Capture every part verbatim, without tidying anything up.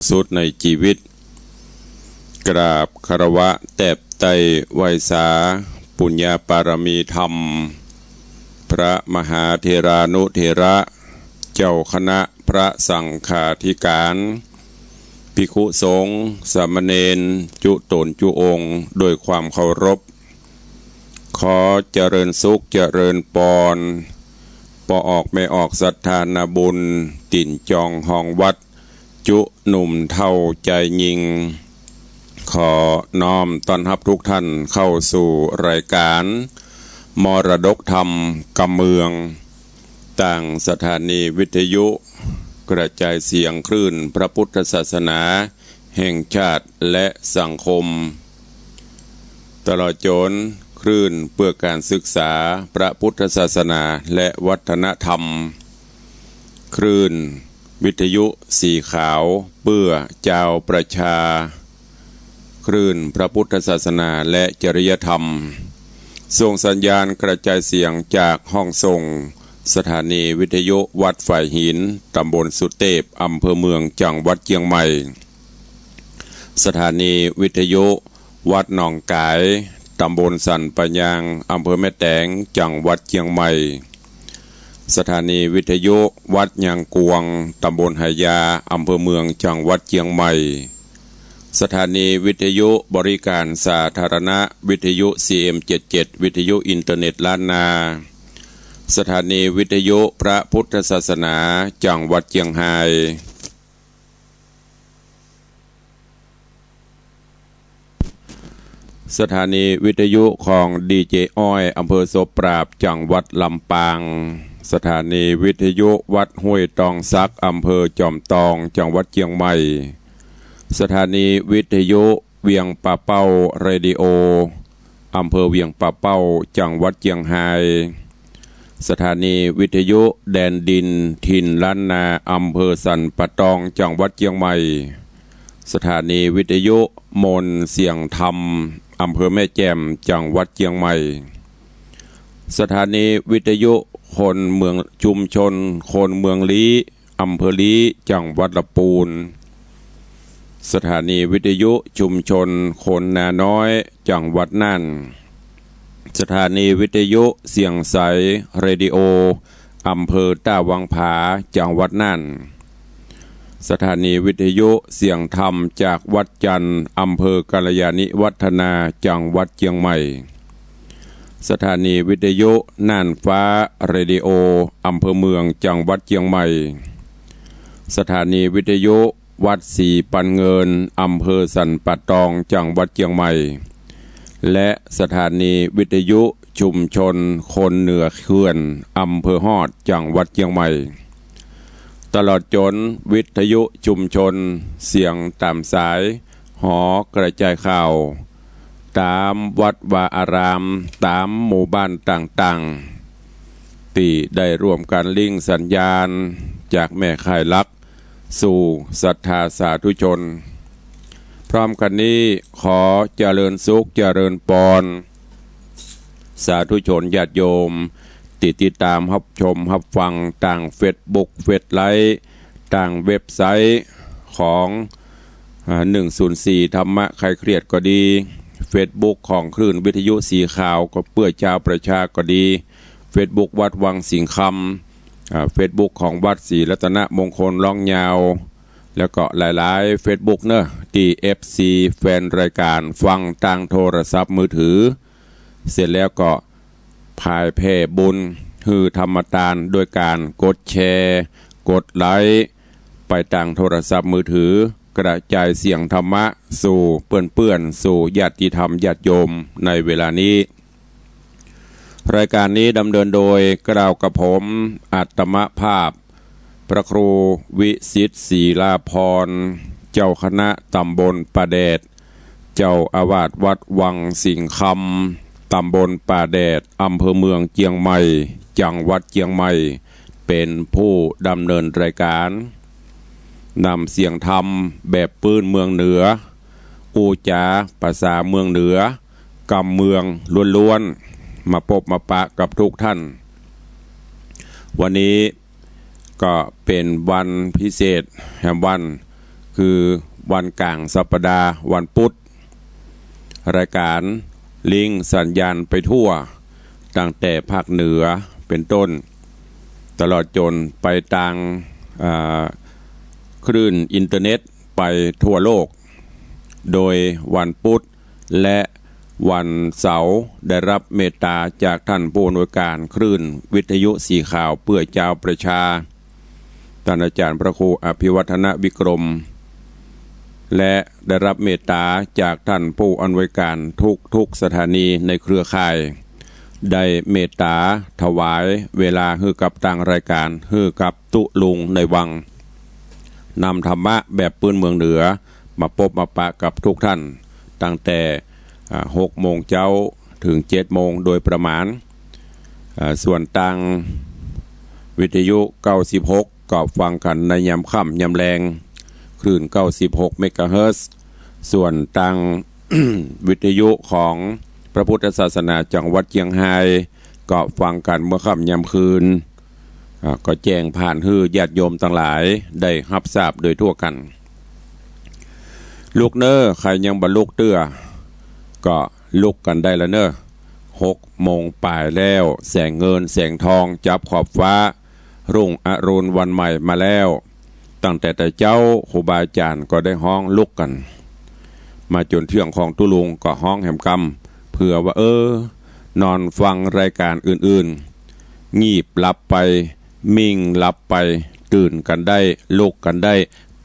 สุดในจีวิต กราบคารวะแตบไต้ไหว้สา ปุญญาปารมีธรรม พระมหาเถรานุเถระ เจ้าคณะพระสังฆาธิการ ภิกขุสงฆ์ สามเณร จุต๋นจุองค์ ด้วยความเคารพ ขอเจริญสุขเจริญปอน ป้อออกแม่ออกศรัทธานาบุญ ตี๋นจองฮองวัด จุหนุ่มเฒ่าใจ๋ยิง ขอน้อมต้อนฮับทุกท่านเข้าสู่รายการ มรดกธรรมกำเมือง ตางสถานีวิทยุกระจายเสียงคลื่นพระพุทธศาสนาแห่งชาติและสังคม ตลอดจ๋นคลื่นเพื่อการศึกษาพระพุทธศาสนาและวัฒนธรรม คลื่นวิทยุสีขาวเพื่อจาวประชา คลื่นพระพุทธศาสนาและจริยธรรม ส่งสัญญาณกระจายเสียงจากห้องส่งสถานีวิทยุวัดฝายหิน ตำบลสุเตพ อำเภอเมือง จังหวัดเจียงใหม่ สถานีวิทยุวัดหนองก๋าย ตำบลสันป่ายาง อำเภอแม่แตง จังหวัดเจียงใหม่ สถานีวิทยุวัดยางกวง ตำบลหายา อำเภอเมือง จังหวัดเจียงใหม่ สถานีวิทยุบริการสาธารณะ วิทยุ ซีเอ็มเจ็ดเจ็ด วิทยุอินเทอร์เน็ตล้านนา สถานีวิทยุพระพุทธศาสนา จังหวัดเจียงฮาย สถานีวิทยุของดีเจอ้อย อำเภอโสปราบ จังหวัดลำปาง สถานีวิทยุวัดห้วยตองสัก อำเภอจอมตอง จังหวัดเจียงใหม่ สถานีวิทยุเวียงป่าเป้าเรดิโอ อำเภอเวียงป่าเป้า จังหวัดเจียงฮาย สถานีวิทยุแดนดินถิ่นล้านนา อำเภอสันป่าตอง จังหวัดเจียงใหม่ สถานีวิทยุมนต์เสียงธรรม อำเภอแม่แจ่ม จังหวัดเจียงใหม่ สถานีวิทยุคนเมือง ชุมชนคนเมืองลี้ อำเภอลี้ จังหวัดละปูน สถานีวิทยุชุมชนคนนาน้อย จังหวัดน่าน สถานีวิทยุเสียงใสเรดิโอ อำเภอต้าวังผา จังหวัดน่าน สถานีวิทยุเสียงธรรมจากวัดจันทร์ อำเภอกัลยาณิวัฒนา จังหวัดเจียงใหม่ สถานีวิทยุน่านฟ้าเรดิโอ อำเภอเมือง จังหวัดเจียงใหม่ สถานีวิทยุวัดศรีปันเงิน อำเภอสันป่าตอง จังหวัดเจียงใหม่ และสถานีวิทยุชุมชนคนเหนือเขื่อน อำเภอฮอด จังหวัดเจียงใหม่ ตลอดจ๋นวิทยุชุมชนเสียงต๋ามสาย หอกระจายข่าว ต๋ามวัดวาอาราม ต๋ามหมู่บ้านต่างๆ ตี้ได้ร่วมกั๋นลิงก์สัญญาณจากแม่ข่ายหลัก สู่ศรัทธาสาธุชน พร้อมกั๋นนี้ขอเจริญสุขเจริญปอน สาธุชนญาติโยม ตี้ติดต๋ามฮับชมฮับฟังตางเฟซบุ๊ก เฟซไลฟ์ ตางเว็บไซต์ของ อ่า หนึ่งศูนย์สี่ ธรรมะคลายเครียดก็ดี เฟซบุ๊กของคลื่นวิทยุสีขาวก็เปื้อจาวประชาก็ดี เฟซบุ๊กวัดวังสิงห์คำ อ่า เฟซบุ๊กของวัดศรีรัตนมงคลร้องยาว แล้วก็หลายๆ เฟซบุ๊กเนอะ ตี้ เอฟซี แฟนรายการฟังตางโทรศัพท์มือถือ เสร็จแล้วก็ผายแผ่บุญหื้อธรรมตานโดยก๋านกดแชร์ กดไลก์ ไปตางโทรศัพท์มือถือ กระจายเสียงธรรมะสู่เปื้อนๆ สู่ญาติธรรมญาติโยมในเวลานี้ รายการนี้ดำเนินโดยเกล้ากระผม อัตมภาพ พระครูวิสิทธิ์ ศรีลาภรณ์ เจ้าคณะตำบลป่าแดด เจ้าอาวาสวัดวังสิงห์คำ ตำบลป่าแดด อำเภอเมืองเจียงใหม่ จังหวัดเจียงใหม่ เป๋นผู้ดำเนินรายการ นำเสียงธรรมแบบปื้นเมืองเหนือ อู้จ๋าภาษาเมืองเหนือ กำเมืองล้วนๆ มาปบมาปะกับทุกท่าน วันนี้ก็เป๋นวันพิเศษแหมวัน คือวันก๋างสัปดาห์ วันปุ๊ด รายก๋านลิงก์สัญญาณไปทั่ว ตั้งแต่ภาคเหนือเป๋นต้น ตลอดจ๋นไปตาง อ่า คลื่นอินเทอร์เน็ตไปทั่วโลก โดยวันปุ๊ดและวันเสาร์ได้ฮับเมตต๋าจากต้านผู้อำนวยก๋านคลื่นวิทยุสีขาวเปื้อจาวประชา ต้านอาจ๋ารย์พระครูอภิวัฒนวิกรม และได้ฮับเมตต๋าจากต้านผู้อำนวยก๋านทุกๆสถานีในเครือข่าย ได้เมตต๋าถวายเวลาหื้อกับตางรายก๋าน หื้อกับตุ๊ลุงในวัง นำธรรมะแบบปื้นเมืองเหนือมาปบมาปะกับทุกท่าน ตั้งแต่ อ่า หกโมงเจ๊าเถิงเจ็ดโมงโดยประมาณ อ่า ส่วนตางวิทยุเก้าสิบหก ก็ฟังกั๋นในยามค่ำยามแลง คลื่นเก้าสิบหกเมกะเฮิรตซ์ ส่วนตาง วิทยุของพระพุทธศาสนาจังหวัดเจียงฮาย ก็ฟังกั๋นเมื่อค่ำยามคืน อ่า ก็แจ้งผ่านหื้อญาติโยมตังหลายได้ฮับทราบโดยทั่วกั๋น ลุกเน่อ ใผยังบ่ลุกเตื้อ ก็ลุกกั๋นได้ละเน่อ หกโมงป๋ายแล้ว แสงเงินแสงทองจับขอบฟ้า รุ่งอรุณวันใหม่มาแล้ว ตั้งแต่แต่เจ๊าครูบาอาจ๋ารย์ก็ได้ฮ้องลุกกั๋น มาจ๋นเทื่องของตุ๊ลุงก็ฮ้องแหมกำ เผื่อว่า เออ นอนฟังรายก๋านอื่นๆ งีบหลับไป มิ่งหลับไป ตื่นกั๋นได้ ลุกกั๋นได้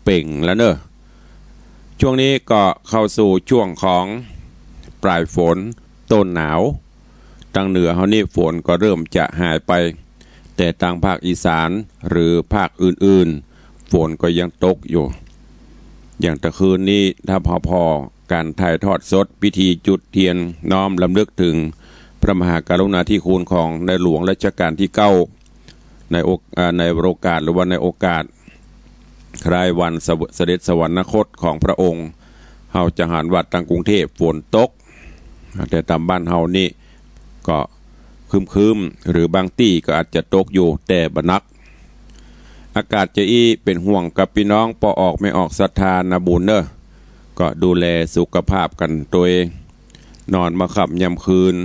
เป่งแล้วเน่อ ช่วงนี้ก็เข้าสู่ช่วงของป๋ายฝนต้นหนาว ตางเหนือเฮานี่ฝนก็เริ่มจะหายไป แต่ตางภาคอีสานหรือภาคอื่นๆ ฝนก็ยังตกอยู่ อย่างตะคืนนี้ถ้าผ่อๆ ก๋านถ่ายทอดสดพิธีจุดเตียนน้อมรำลึกเถิงพระมหากรุณาธิคุณของในหลวงรัชกาลที่เก้า ในโอ- อ่า ในโอกาส หรือว่าในโอกาสคล้ายวันเสว- เสด็จสวรรคตของพระองค์ เฮาจะหันว่าตางกรุงเทพฯฝนตก แต่ตางบ้านเฮานี่ก็ครึ้มๆ หรือบางตี้ก็อาจจะตกอยู่ แต่บ่หนัก อากาศจะอี้ เป๋นห่วงกับปี้น้องป้อออกแม่ออกศรัทธานาบุญเน่อ ก็ดูแลสุขภาพกั๋นตวย นอนเมื่อค่ำยามคืน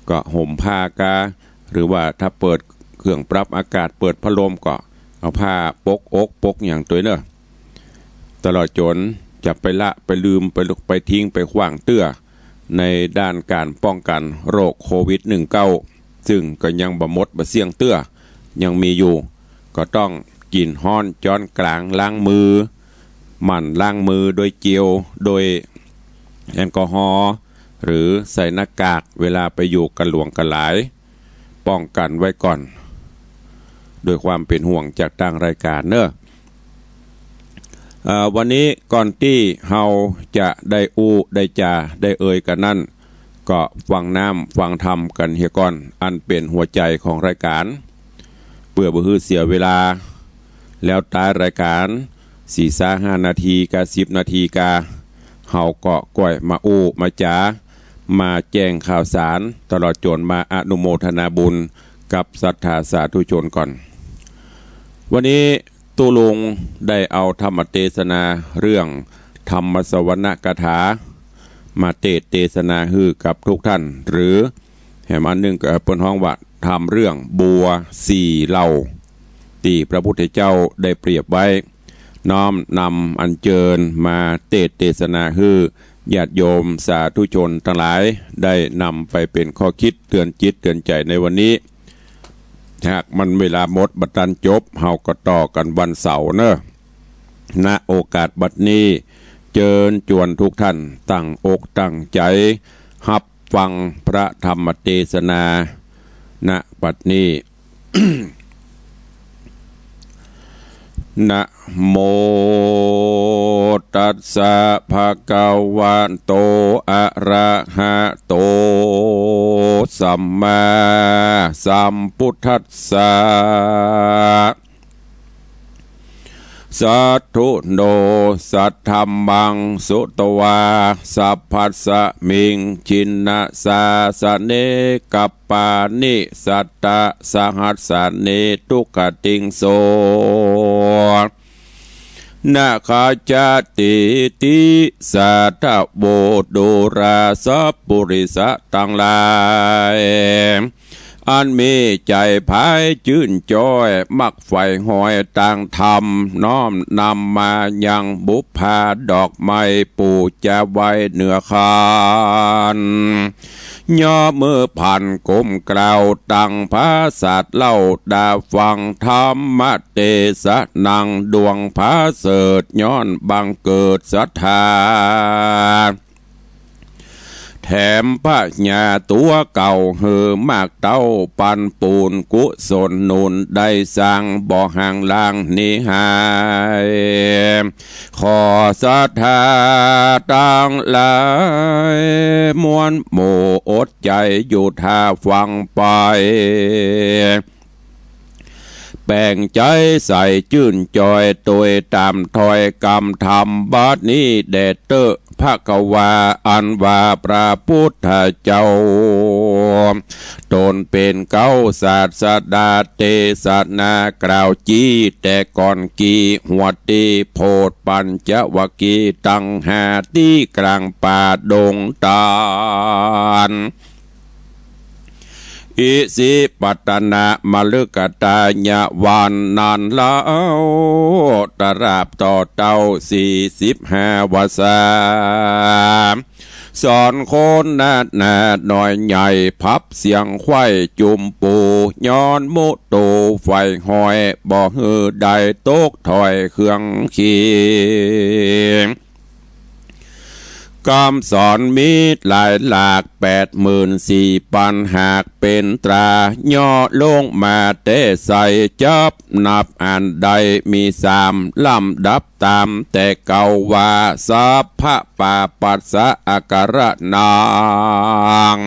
ก็ห่มผ้ากา หรือว่าถ้าเปิดเครื่องปรับอากาศ เปิดพัดลม ก็เอาผ้าปกอกปกหยังตวยเน่อ ตลอดจ๋นจะไปละไปลืม ไปลุกไปทิ้งไปขว้างเตื้อ ในด้านก๋านป้องกั๋นโรคโควิดหนึ่งเก้า ซึ่งก็ยังบ่หมดบ่เสี้ยงเตื้อ ยังมีอยู่ ก็ต้องกิ๋นฮ้อนจ๊อนก๋าง ล้างมือ หมั่นล้างมือโดยเจล โดยแอลกอฮอล์ หรือใส่หน้ากากเวลาไปอยู่กั๋นหลวงกั๋นหลาย ป้องกั๋นไว้ก่อน ด้วยความเป๋นห่วงจากตางรายก๋านเน่อ เอ่อ วันนี้ก่อนตี้เฮาจะได้อู้ได้จ๋าได้เอ่ยกั๋นนั้น ก็ฟังน้ำฟังธรรมกั๋นเหียก่อน อันเป๋นหัวใจ๋ของรายก๋าน เปื้อบ่หื้อเสียเวลา แล้วต๊ายรายก๋าน สี่ซาห้านาทีกา สิบนาทีกา เฮาก็ก้อยมาอู้มาจ๋า มาแจ้งข่าวสาร ตลอดจ๋นมาอนุโมทนาบุญกับศรัทธาสาธุชนก่อน วันนี้ตุ๊ลุงได้เอาธรรมเตสนาเรื่องธรรมสวรรณกถา มาเตสน์เตสนาหื้อกับทุกท่าน หรือแหมอันนึ่งก็เปิ้นฮ้องว่าธรรมเรื่องบัวสี่เหล่า ตี้พระพุทธเจ้าได้เปรียบไว้ น้อมนำอัญเจิญมาเตสน์เตสนาหื้อญาติโยมสาธุชนตังหลาย ได้นำไปเป๋นข้อคิดเตือนจิตเตือนใจ๋ในวันนี้ หากมันเวลาหมดบ่ตันจบ เฮาก็ต่อกั๋นวันเสาร์เน่อ ณ โอกาสบัดนี้ เจิญจวนทุกท่านตั้งอกตั้งใจ๋ฮับฟังพระธรรมเตสนา ณ บัดนี้ นะโมตัสสะภะคะวะโต อะระหะโต สัมมาสัมพุทธัสสะ สาธุโน สัทธัมมัง สุตวา สัพพัสสะมิง จินนะสาสะเน กัปปานิ สัตตะสะหัสสะเน ทุกขติงโส นาคาจาติติสาทะโว ดูราสัปปุริสะตังหลาย อันมีใจ๋ใผจื้นจ้อย มักใฝ่หอยตางธรรม น้อมนำมายังบุปผาดอกไม้ ปู๋จะไว้เหนือขัน ย่อมือผันก้มกราบตังพระสัตว์เล่า ดาฟังธรรมเตสนา ดวงผาเสริฐย้อนบังเกิดศรัทธา แถมพญาตั๋วเก่าหื้อมากเต้า ปันปูนกุศลหนุนได้สร้าง บ่ห่างล้างหนีหาย ขอศรัทธาตังหลายมวลหมู่ อดใจ๋อยู่ท่าฟังไป แป๋งใจ๋ใส่จื้นจ้อย ตวยต๋ามถ้อยกำธรรมบัดนี้แด่เต๊อะ ภควา อันว่าพระปุทธเจ้า ต๋นเป๋นเก๊าศาสดา เตสนากล่าวจี้ แต่ก่อนกี้หวดตี้โพธิปัญจวัคคีย์ตังห้า ตี้กลางป่าดงตาล อิสิปตนมฤคทายวันนั้นเล่า ตราบต่อเต๊าสี่สิบห้าวาสา สอนคนนานาน้อยใหญ่ พับเสียงไขว้จุมปู ย้อนมุโตใฝ่หอย บ่หื้อได้ตกถ้อยเคืองเคียง กำสอนมีหลายหลาก แปดหมื่นสี่ปันหากเป๋นตรา ย่อลงมาแต่ใส จับนับอันได้มีสามลำดับต๋ามแต่เก่าว่า สัพพปาปัสสะอาการะนัง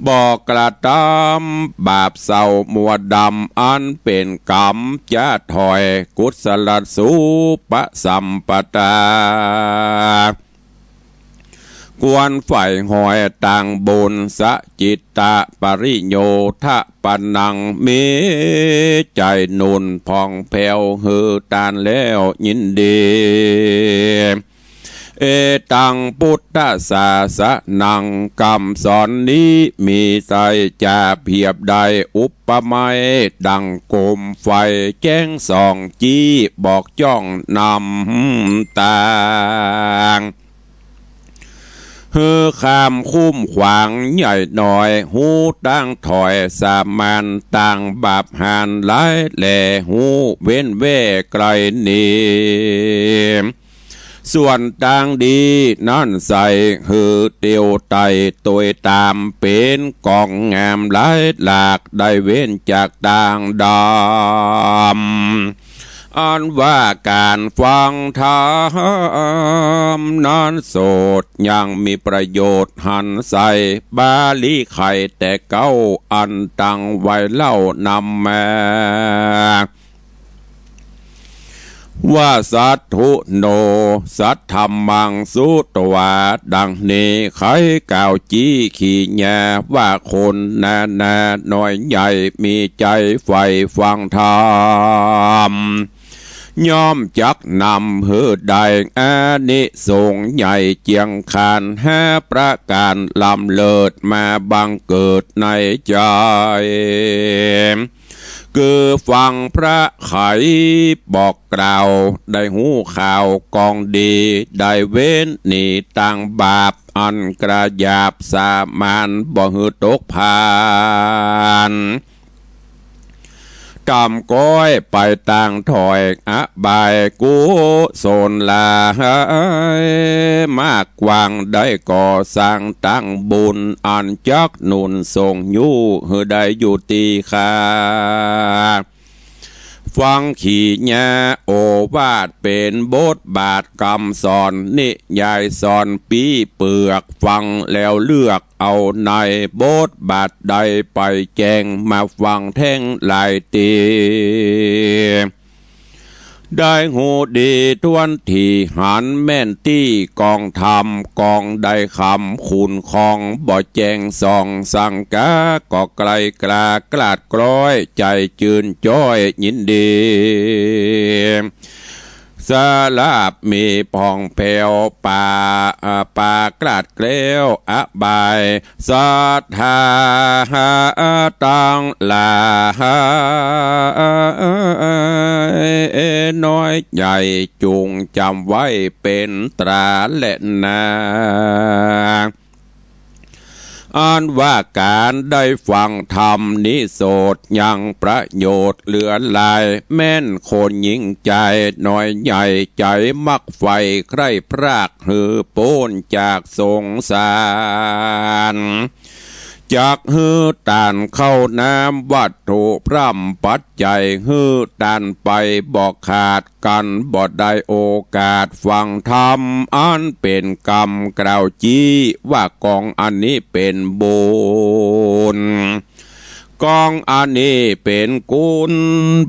บ่กระตำบาปเศร้ามัวดำ อันเป๋นกำจะถ้อย กุศลสูปสัมปทา ควรใฝ่หอยตางบุญ สจิตตปริโยทปนัง มีใจ๋หนุนผ่องแผ้ว หื้อตานแล้วยินดี เอตังพุทธศาสนัง กำสอนนี้มีใต้จะเปรียบได้ อุปไมยดังโกมไฟ แจ้งส่องจี้บอกจ้องนำตาง หื้อข้ามคุ้มขวางใหญ่น้อย ฮู้ตางถ้อยสามัญ ตางบาปหานหลายแล ฮู้เว้นแว่ไกลหนี ส่วนตางดีนั้นใส่ หื้อเตียวไต่ตวยต๋าม เป๋นกองงามหลายหลาก ได้เว้นจากตางดำ อันว่าก๋านฟังธรรมนั้นโสด ยังมีประโยชน์หันใส่ บาลีไขแต่เก๊า อันตังไว้เล่านำมา ว่าสัตถุโน สัทธัมมังสุตวา ดังนี้ไขกล่าวจี้ขีญา ว่าคนนานาน้อยใหญ่ มีใจ๋ใฝ่ฟังธรรม ย่อมจักนำหื้อได้อานิสงส์ใหญ่เจียงขาน ห้าประก๋านล้ำเลิศมาบังเกิดในใจ๋ คือฟังพระไขบอกกล่าว ได้ฮู้ข่าวกองดี ได้เว้นหนีตางบาป อันกระหยาบสามัญ บ่หื้อตกผาน ต่ำก้อยไปตางถ้อยอบาย กุศลหลายมากกว้าง ได้ก่อสร้างตางบุญ อันจักหนุนส่งอยู่ หื้อได้อยู่ตี้ข้า ฟังขีญาโอวาท เป๋นบทบาทกำสอน นิยายสอนปี้เปือก ฟังแล้วเลือกเอาใน บทบาทใดไปแจ้ง มาฟังแท่งหลายตี้ ได้ฮู้ดีถ้วนถี่ หันแม่นตี้กองธรรม กองใดคำขุนคอง บ่แจ้งส่องสังกา ก็ไกลกล้ากลาดกล้อย ใจ๋จื้นจ้อยยินดี สลาบมีผ่องแผ้ว ปา ปากลาดแคล้วอบาย ศรัทธาตังหลาย น้อยใหญ่จุ่งจ๋ำไว้เป๋นตราแลนา อันว่าก๋านได้ฟังธรรมนี้โสตยังประโยชน์เหลือหลาย แม่นคนหญิงจายน้อยใหญ่ใจ๋มักใฝ่ใคร่พรากหื้อป๊นจากสงสาร จักหื้อตานข้าวน้ำวัตถุพร่ำปัจจัยหื้อตานไปบ่ขาด กั๋นบ่ได้โอกาสฟังธรรมอันเป๋นกำกล่าวจี้ ว่ากองอันนี้เป๋นบุญ กองอันนี้เป๋นกุณ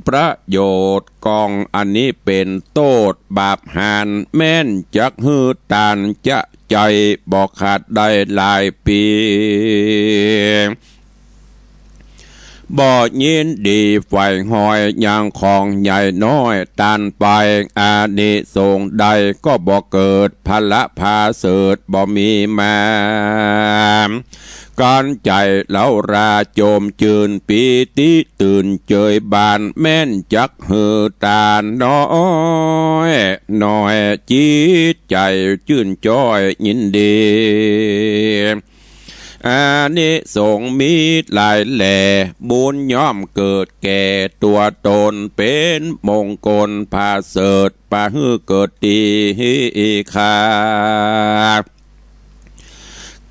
ประโยชน์ กองอันนี้เป๋นโต้ษบาปหาญ แม่นจักหื้อตานจะใจ๋บ่ขาดได้หลายปี๋ บ่ยินดีใฝ่หอยยังของใหญ่น้อยตานไป อานิสงส์ใดก็บ่เกิด ผละผาเสริฐบ่มีมา กั๋นใจ๋เล้าราโจมจื้นปีติตื่นเจยบาน แม่นจักหื้อตานน้อยน้อย จิตใจ๋จื้นจ้อยยินดี อานิสงส์มีหลายแล บุญย่อมเกิดแก่ตั๋วต๋น เป๋นมงคลผาเสริฐ ปาหื้อเกิดตี้ข้า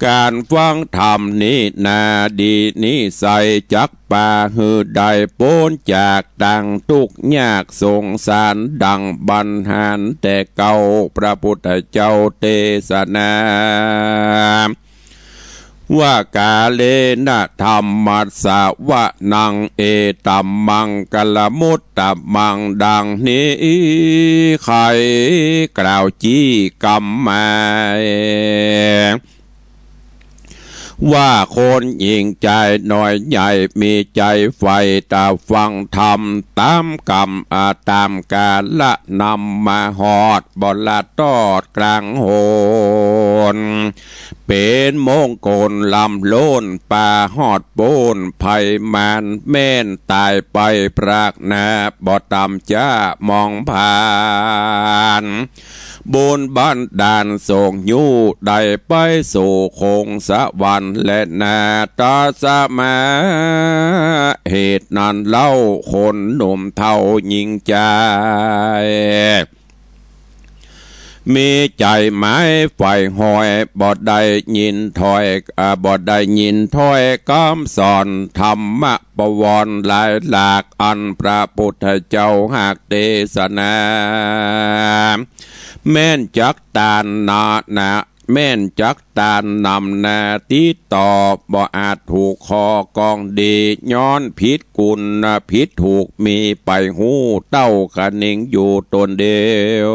ก๋านฟังธรรมนี้นาดีนิสัย จักปาหื้อได้ป๊นจากตางตุ๊กข์ยากสงสาร ดั่งบรรหารแต่เก่า พระพุทธเจ้าเตสนา ว่ากาเลนะธัมมัสสะวะนัง เอตัมมังคลมุตตมัง ดั่งนี้ไขกล่าวจี้กำหมาย ว่าคนหญิงจายน้อยใหญ่มีใจ๋ใฝ่ตาฟังธรรม ต๋ามกำ อา ต๋ามกาละนำมาฮอด บ่ละตอดกลางหน เป๋นมงคลล้ำล้น ปาฮอดป๊นภัยมาร แม่นต๋ายไปพรากหน้า บ่ต่ำจ๊ามองผ่าน บุญบันดาลส่งยู้ ได้ไปสู่คงสวรรค์แลนา ตาสมา เหตุนั้นเล่า คนหนุ่มเฒ่าหญิงจาย มีใจ๋หมายใฝ่หอย บ่ได้ยินถ้อย อ่า บ่ได้ยินถ้อยกำสอน ธรรมะ ปวรหลายหลาก อันพระพุทธเจ้าหากเตสนา แม่นจักตานนา นา แม่นจักตานนำนาติดต่อ บ่อาจถูกข้อกองดี ย้อนผิดคุณผิดถูก มีไปฮู้เต้าคะนิงอยู่ต๋นเดียว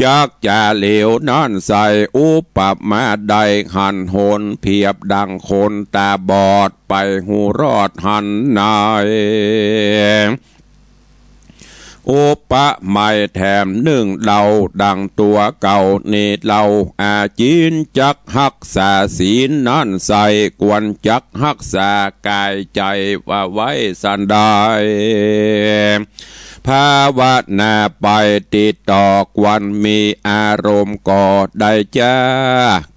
จักจะเหลวนั้นใส อุปมาได้หันโหน เปรียบดั่งคนต๋าบอด ไปฮู้รอดหันใน อุปไมยแถมนึ่งเล่า ดั่งตั๋วเก่านี้เล่า อาจินจักฮักษาศีลนั้นใส ควรจักฮักษากายใจ๋ว่าไว้สันใด ภาวนาไปติดต่อ ควรมีอารมณ์ก่อได้จ้า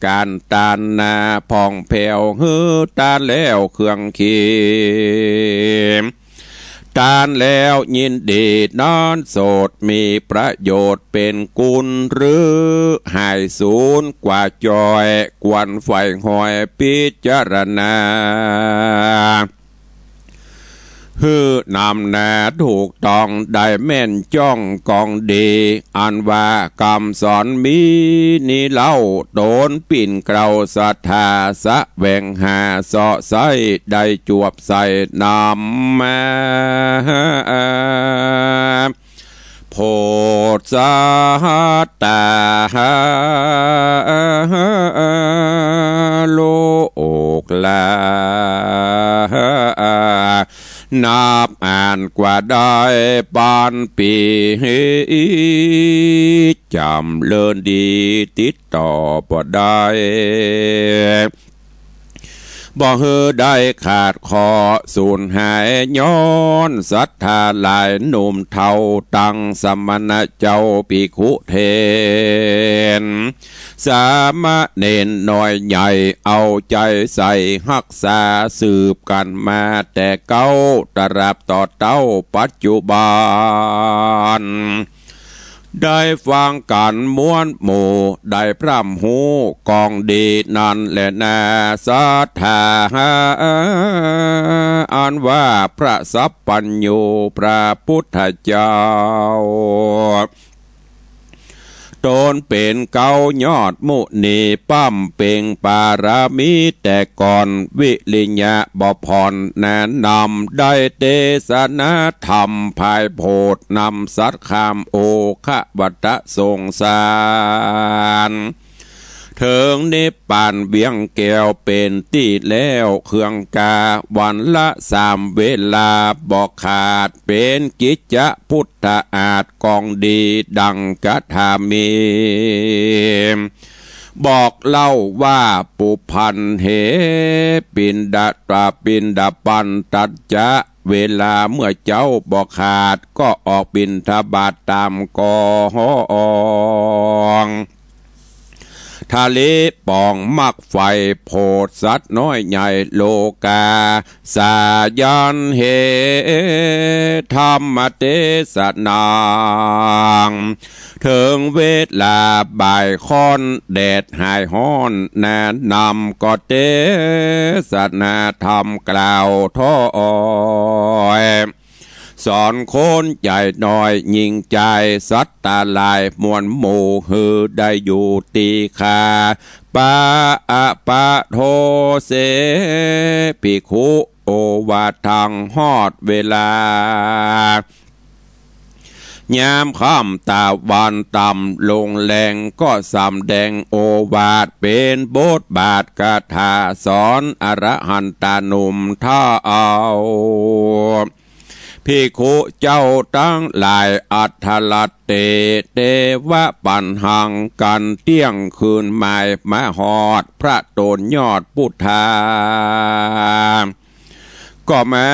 ก๋านตานนาผ่องแผ้ว หื้อตานแล้วเคืองเขียม ตานแล้วยินดีนั้นโสต มีประโยชน์เป๋นกุณ หรือหายสูญกว่าจ้อย ควรใฝ่หอยพิจารณา หื้อนำนาถูกต้อง ได้แม่นจ้องกองดี อันว่ากำสอนมีนี้เล่า ต๋นปิ้นเกล้าศรัทธา แสวงหาเซาะใส้ ได้จวบใส่นำมา โผดสัตตาลูกหลาน นับอ่านกว่าได้ปานปี๋ จ๋ำเริญดีติดต่อบ่ได้ บ่หื้อได้ขาดข้อสูญหาย ย้อนศรัทธาหลายหนุ่มเฒ่า ตังสมณะเจ้าภิกขุเถร สามเณรน้อยใหญ่ เอาใจ๋ใส่ฮักษา สืบกั๋นมาแต่เก๊า ตราบต่อเต้าปัจจุบัน ได้ฟังกั๋นมวลหมู่ ได้พร่ำฮู้กองดีนั้นแลนา ศรัทธา อันว่าพระสัพพัญญูพระพุทธเจ้า ต๋นเป๋นเก๊ายอดมุนี บำเพ็งปารมีแต่ก่อน วิริยะบ่ผ่อนหนาหนำ ได้เตสนาธรรมผายโผด นำสัตว์ข้ามโอคะวัตสงสาร เถิงนิพพานเวียงแก้วเป๋นตี้แล้ว เคืองกาวันละสามเวลาบ่ขาด เป๋นกิจจะพุทธาอาสน์ กองดีดังกถามี บอกเล่าว่าปุพพันเห ปิณฑะ ปิณฑปันตัจจะ เวลาเมื่อเจ๊าบ่ขาด ก็ออกบิณฑบาตต๋ามกอง ทะเลป่องมักใฝ่ โผดสัตว์น้อยใหญ่โลกา สายันเห ธรรมเตสนา เถิงเวลาบ่ายค่อน แดดหายฮ้อนหนาหนำ ก็เตสนาธรรมกล่าวถ้อย สอนคนใจ๋น้อยหญิงจาย สัตว์ตังหลายมวลหมู่ หื้อได้อยู่ตี้คา ปะอะปะโทเส ภิกขุ โอวาทัง ฮอดเวลา ยามค่ำตะวันต่ำลงแลง ก็สำแดงโอวาท เป๋นบทบาทคาถา สอนอรหันตาหนุ่มเฒ่า ภิกขุเจ้าตังหลาย อัฏฐรัตเต เตวะปัณหัง กั๋นเตี้ยงคืนหมาย มาฮอดพระต๋นยอดพุทธา ก็มา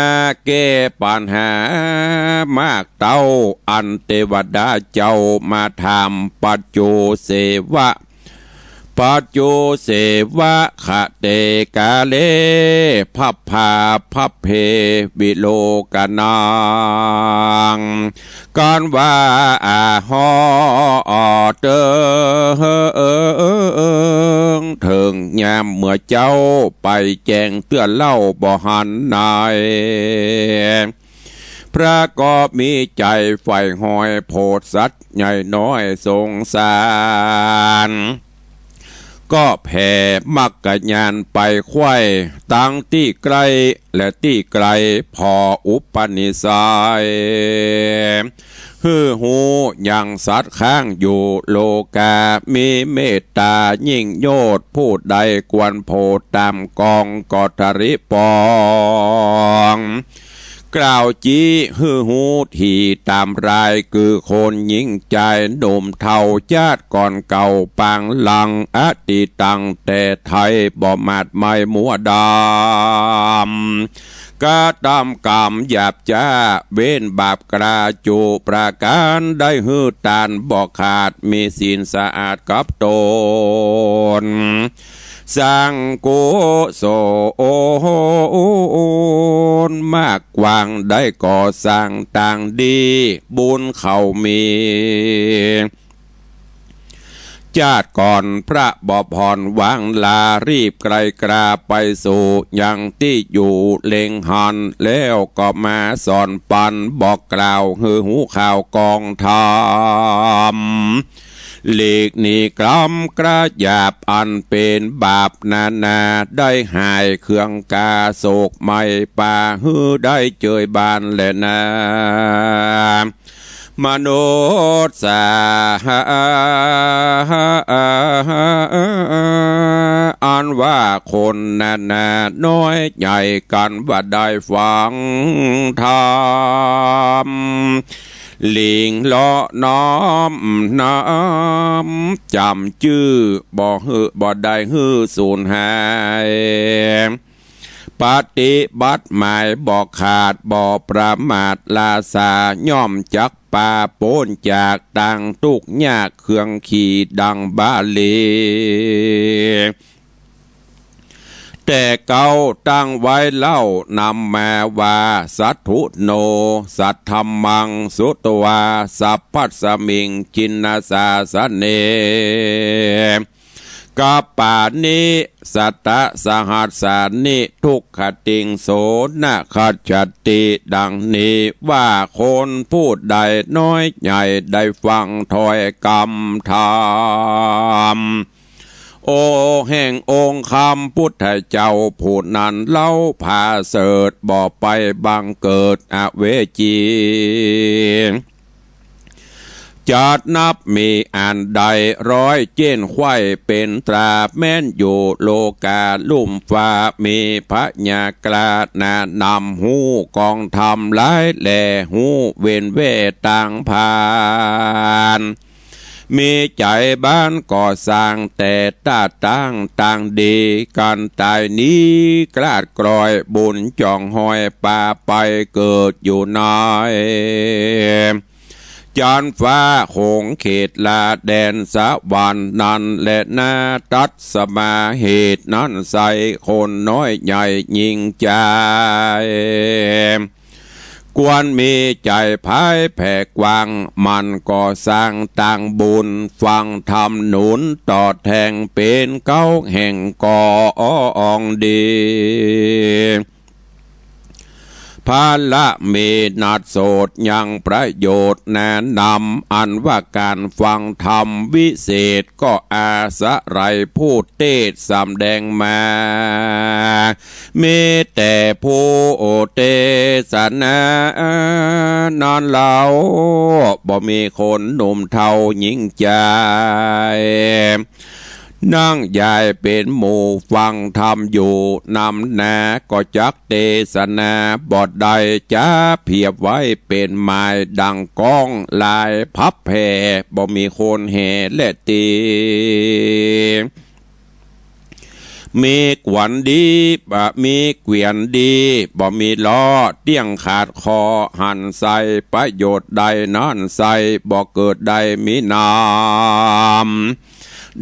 แก้ปัญหามากเต้า อันเตวดาเจ้ามาถาม ปัจจุเสวะ ปัจจุเสวะคะเตกาเล ภัพพาภัพเพวิโลกะนัง กั๋นว่าอาฮอเติง เถิงยามเมื่อเจ๊าไปแจ้งเตื้อเล่าบ่หันไหน พระก็มีใจ๋ใฝ่ฮอยโผดสัตว์ใหญ่น้อยสงสาร ก็แผ่มักขญาณไปไขว้ ตังตี้ใก้และตี้ไก๋ ผ่ออุปนิสัย หื้อฮู้ยังสัตว์ข้างอยู่โลกา มีเมตตายิ่งโยชน์ ผู้ใดควรโผดต๋ามกอง ก็ทริปอง กล่าวจี้หื้อฮู้ถี่ต๋ามราย คือคนหญิงจายหนุ่มเฒ่า จาติก่อนเก่าปางหลัง อดีตตังแต่ไท้บ่หมาดไหม้มัวดำ กระทำกรรมหยาบจ๊า เว้นบาปกล้าจุประก๋าน ได้หื้อตานบ่ขาด มีศีลสะอาดกับต๋น สร้างกุศลมากกว้าง ได้ก่อสร้างตางดี บุญเขามี จาติก่อนพระบ่ผ่อนวางลา รีบไกลกราไปสู่ยังตี้อยู่เล็งหัน แล้วก็มาสอนปัน บอกกล่าวหื้อฮู้ข่าวกองธรรม หลีกหนีกรรมกระหยาบอันเป๋นบาปนานา ได้หายเครื่องกาโศกไหม้ป่า หื้อได้เจยบานแลนา มนุษย์สา อันว่า คนนานาน้อยใหญ่กั๋นว่าได้ฟังธรรม หลิ้งเลาะน้อมนำจ๋ำจื้อ บ่หื้อ บ่ได้หื้อสูญหาย ปฏิบัติหมายบ่ขาดบ่ประมาท ลาสาย่อมจักปาป๊นจากตังตุ๊กข์ยากเคืองขีดังบาลี แต่เก๊าตั้งไว้เล่านำมาว่า สัตถุโน สัทธัมมัง สุตวา สัพพัสมิง จินนาสาสะเน กัปปานิ สัตตะสหัสสานิ ทุกขติง โส นะ คัจฉติ ดังนี้ว่าคนผู้ใดน้อยใหญ่ได้ฟังถ้อยกำธรรม โอ แห่งองค์คำพุทธเจ้าผู้นั้นเล่าผาเสริฐบ่ไปบังเกิดอเวจี จัดนับมีอันใดร้อยเจ้นไขว้เป๋นตราแม้นอยู่โลกาลุ่มฟ้า มีพญากล้าหน้านำฮู้กองธรรมหลายแล ฮู้เว้นแว่ตางผ่าน มีใจ๋บ้านก่อสร้างแต่ต้าตั้งตางดี กั๋นต๋ายนี้กลาดกลอยบุญจ่องหอยปาไปเกิดอยู่ใน จันฟ้าโขงเขตลาแดนสวรรค์นั้นแลนา ตัดสมาเหตุนั้นไส้คนน้อยใหญ่ยิ่งใจ๋ ควรมีใจ๋ไพแผ่กว้าง หมั่นก่อสร้างตางบุญ ฟังธรรมหนุนตอบแทน เป๋นเก๊าแห่งกองดี พระละมีนัดโสตยังประโยชน์แนะนำ อันว่าก๋านฟังธรรมวิเศษ ก็อาศัยผู้เตสน์สำแดงมา มีแต่ผู้เตสนานั้นเล่า บ่มีคนหนุ่มเฒ่าหญิงใจ๋ นั่งยายเป๋นหมู่ฟังธรรมอยู่นำนา ก็จักเตสนาบ่ได้ จะเปรียบไว้เป๋นหมายดังก้องลายพับแผ่ บ่มีคนแห่และตี มีขวัญดี บ่มีเกวียนดี บ่มีล้อเตี้ยงขาดข้อ หันไส้ประโยชน์ได้นั้นไส้ บ่เกิดได้มีนาม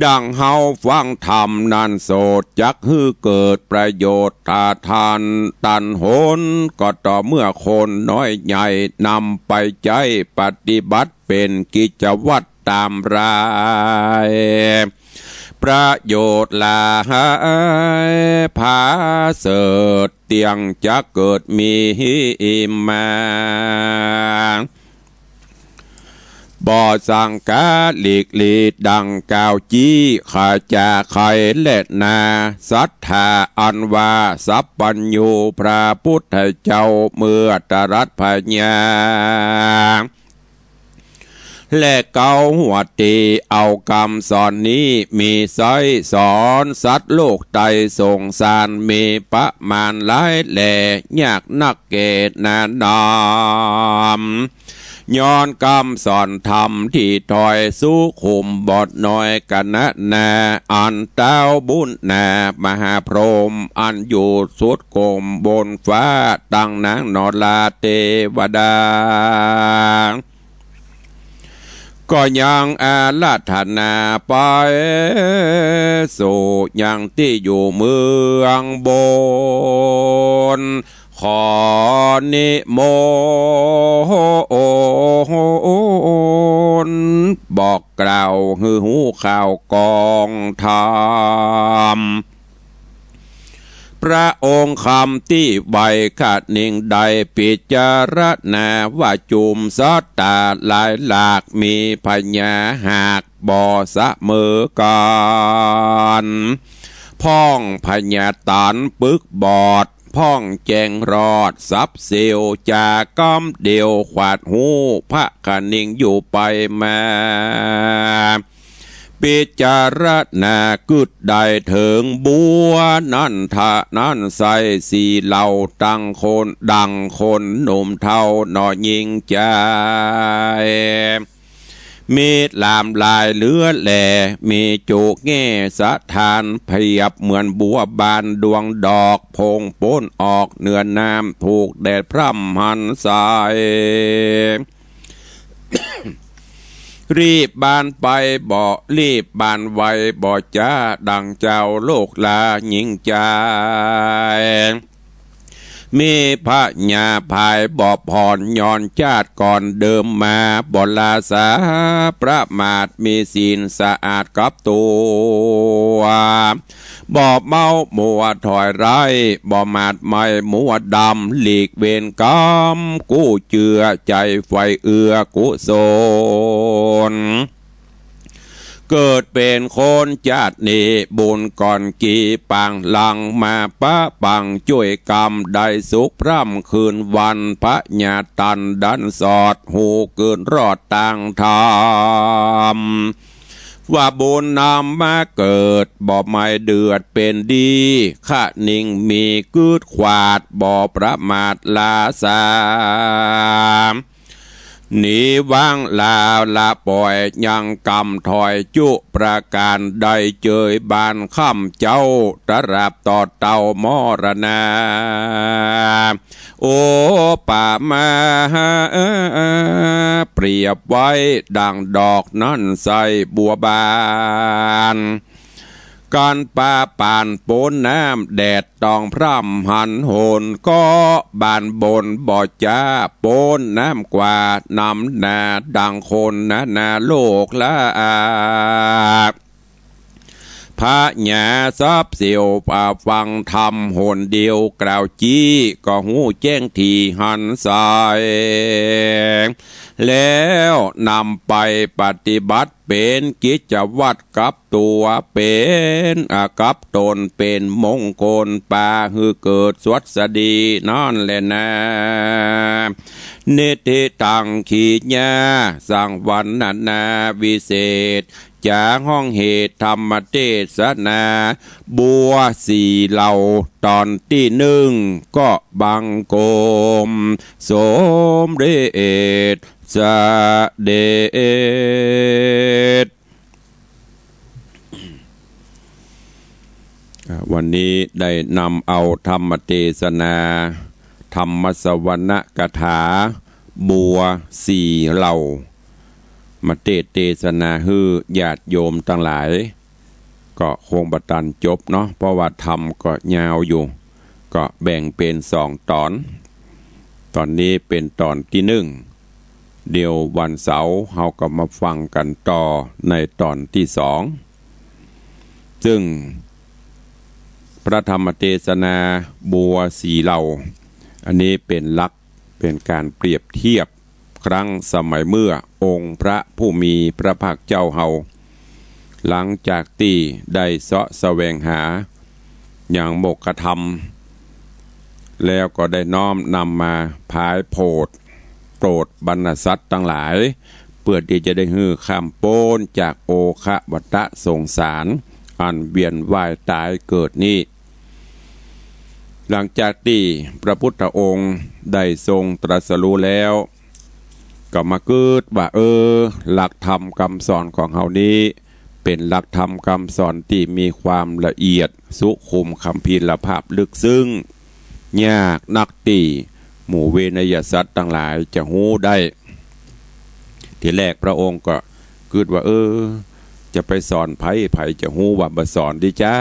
ดังเฮาฟังธรรมนั้นโสต จักหื้อเกิดประโยชน์ถ้าทันตันหน ก็ต่อเมื่อคนน้อยใหญ่นำไปใจ๊ปฏิบัติเป๋นกิจวัตรต๋ามราย ประโยชน์หลายผาเสริฐเตี้ยงจะเกิดมีมา บ่สังกาหลีกหลีดังกล่าวจี้ ข้าจะใค่และนา สัตถาอันว่าสัพพัญญูพระพุทธเจ้าเมื่อตรัสพญา และเก๊าหัวตี เอากำสอนนี้มีไส้สอนสัตว์โลกไตสงสาร มีประมาณหลายแล ยากนักแก่นานำ ย้อนกำสอนธรรมที่ถ้อยสุขุม บทน้อยกะนะนา อันเต้าบุญนามหาพรหม อันอยู่สุดกลมบนฟ้า ตังนางนราเตวดา ก็ยังอาราธนาไปสู่ยังตี้อยู่เมืองบน ขอนิมนต์บอกกล่าวหื้อฮู้ข่าวกองธรรม พระองค์คำตี้ไวขะนิงได้พิจารณาว่าจุมสัตตาหลายหลาก มีพญาหากบ่เสมอกั๋น พ่องพญาต๋านปึกบอด พ่องแจ้งรอดสับเสี้ยว จากกำเดียวขวาดฮู้พระขะนิงอยู่ไปมา ปิจารณากึ๊ดได้เถิงบัวนั้นเต้านั้นใส สี่เหล่าตังคนดังคนหนุ่มเฒ่าหน่อญิงจาย มีหลามหลายเหลือแล มีจุแง่สถาน เปรียบเหมือนบัวบานดวงดอก โผล่งป๊นออกเหนือน้ำ ถูกแดดพร่ำหันใส รีบบานไปบ่รีบบานไว บ่จ๊าดังเจ้าโลกลาญิงจาย มีพญาผายบ่ผ่อน ย้อนจาติก่อนเดิมมา บ่ลาสาประมาท มีศีลสะอาดกับตั๋ว บ่เมามัวถอยร้าย บ่หมาดไหม้มัวดำ หลีกเวรกรรม กู้เจื้อใจ๋ใฝ่เอื้อกุศล เกิดเป๋นคนจาตินี้ บุญก่อนกี่ปางหลังมาปะปังจ้วยกรรม ได้สุขพร่ำคืนวัน พญาตันดันสอด ฮู้เกินรอดตางธรรม ว่าบุญนำมาเกิด บ่หมายเดือดเป๋นดี คะนิ่งมีกึ๊ดขวาด บ่ประมาทลาสา หนีวางลาละป่อย ยังกำถอยจุประก๋าน ได้เจยบานค่ำเจ๊า ตราบตอดเต้ามรณา โอปะมา เปรียบไว้ดั่งดอกนั้นใสบัวบาน กันปะปานป๊นน้ำแดด ต้องพร่ำหันหน ก็บานบนบ่จ๊าป๊นน้ำกว่านำนา ดังคนนานาโลกลา พญาทรัพย์เสียวป่าฟังธรรมหนเดียวกล่าวจี้ ก็ฮู้แจ้งถี่หันใส แล้วนำไปปฏิบัติเป๋นกิจวัตรกับตั๋ว เป๋นอากับต๋น เป๋นมงคลปาหื้อเกิดสวัสดีนั้นแลนา นิทธิตังขีญา สังวรรณนาวิเศษ จ๋าฮ้องเหตุธรรมเตสนา บัวสี่เหล่าต๋อนตี้นึ่ง ก็บังคมสมเด็จ เสด็จ อ่า วันนี้ได้นำเอาธรรมเตสนา ธรรมสวรรณกถา บัวสี่เหล่า มาเตสน์เตสนาหื้อญาติโยมตังหลาย ก็คงบ่ตันจบเนาะ เพราะว่าธรรมก็ยาวอยู่ ก็แบ่งเป๋นสองต๋อน ต๋อนนี้เป๋นต๋อนตี้นึ่ง เดี๋ยววันเสาร์เฮาก็มาฟังกั๋นต่อในต๋อนตี้สอง ซึ่งพระธรรมเตสนาบัวสี่เหล่า อันนี้เป๋นหลัก เป๋นก๋านเปรียบเทียบ ครั้งสมัยเมื่อองค์พระผู้มีพระภาคเจ้าเฮา หลังจากตี้ได้เซาะแสวงหายังมกธรรม แล้วก็ได้น้อมนำมาผายโผด โปรดบรรดาสัตว์ตังหลาย เปื้อตี้จะได้หื้อข้ามป๊นจากโอฆะวัฏฏะสงสาร อันเวียนว่ายต๋ายเกิดนี้ หลังจากตี้พระพุทธองค์ได้ทรงตรัสรู้แล้ว ก็มากึ๊ดว่า เออ หลักธรรมกำสอนของเฮานี้ เป๋นหลักธรรมกำสอนตี้มีความละเอียด สุขุมคัมภีรภาพลึกซึ้ง ยากนักตี้หมู่เวไนยสัตว์ตังหลายจะฮู้ได้ ทีแรกพระองค์ก็กึ๊ดว่า เออ จะไปสอนใผ ใผจะฮู้ว่าบ่สอนดีจ๊ะ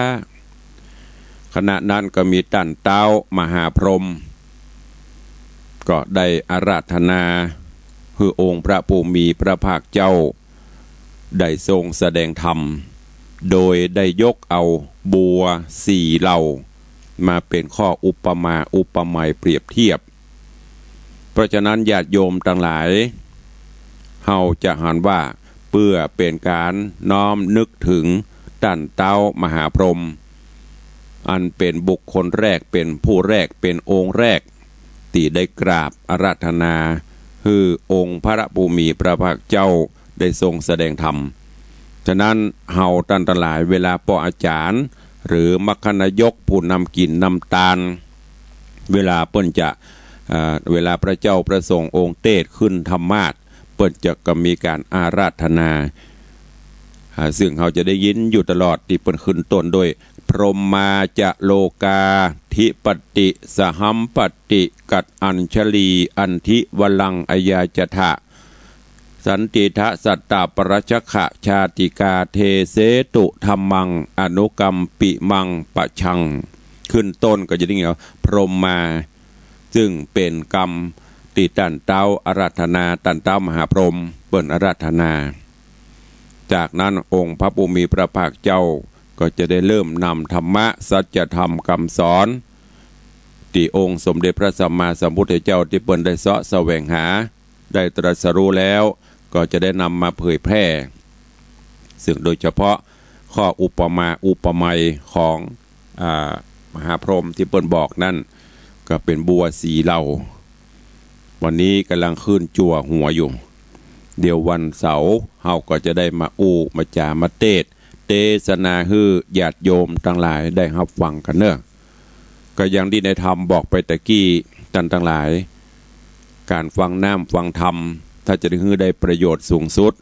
ขณะนั้นก็มีต้านเต๊ามหาพรหม ก็ได้อาราธนาหื้อองค์พระผู้มีพระภาคเจ้า ได้ทรงแสดงธรรม โดยได้ยกเอาบัวสี่เหล่า มาเป๋นข้ออุปมาอุปไมยเปรียบเทียบ เพราะฉะนั้นญาติโยมตังหลาย เฮาจะหันว่าเปื้อเป๋นก๋านน้อมนึกเถิงต้านเต๊ามหาพรหม อันเป๋นบุคคลแรก เป๋นผู้แรก เป๋นองค์แรก ตี้ได้กราบอาราธนาหื้อองค์พระผู้มีพระภาคเจ้าได้ทรงแสดงธรรม ฉะนั้นเฮาต้านตังหลาย เวลาป้ออาจ๋ารย์ หรือมัคคนายกผู้นำกิ๋นนำตาน เวลาเปิ้นจะ เอ่อ เวลาพระเจ้าพระสงฆ์องค์เตสน์ขึ้นธรรมาสน์ เปิ้นจะก็มีก๋านอาราธนา อ่า ซึ่งเฮาจะได้ยินอยู่ตลอดตี้เปิ้นขึ้นต้นด้วย พรหมาจะโลกาธิปติ สหัมปติ กัตอัญชลี อันธิวลัง อายาจถะ สันติทะสัตตะปรัชคชาติกา เทเสตุธัมมัง อนุกัมปิมังปะชัง ขึ้นต้นก็จะได้ยินว่าพรหมา ซึ่งเป๋นกำตี้ต้านเต๊าอาราธนา ต้านเต๊ามหาพรหมเปิ้นอาราธนา จากนั้นองค์พระผู้มีพระภาคเจ้าก็จะได้เริ่มนำธรรมะ สัจธรรมกำสอน ตี้องค์สมเด็จพระสัมมาสัมพุทธเจ้าตี้เปิ้นได้เซาะแสวงหา ได้ตรัสรู้แล้ว ก็จะได้นำมาเผยแพร่ ซึ่งโดยเฉพาะข้ออุปมาอุปไมยของ อ่า มหาพรหมตี้เปิ้นบอกนั้น ก็เป๋นบัวสีเหล่า วันนี้ก่ำลังขึ้นจั่วหัวอยู่ เดี๋ยววันเสาร์เฮาก็จะได้มาอู้มาจ๋ามาเตสน์ เตสนาหื้อญาติโยมตังหลายได้ฮับฟังกั๋นเน่อ ก็อย่างตี้ในธรรมบอกไปตะกี้ ต้านตังหลาย ก๋านฟังน้ำฟังธรรม ถ้าจะได้หื้อได้ประโยชน์สูงสุด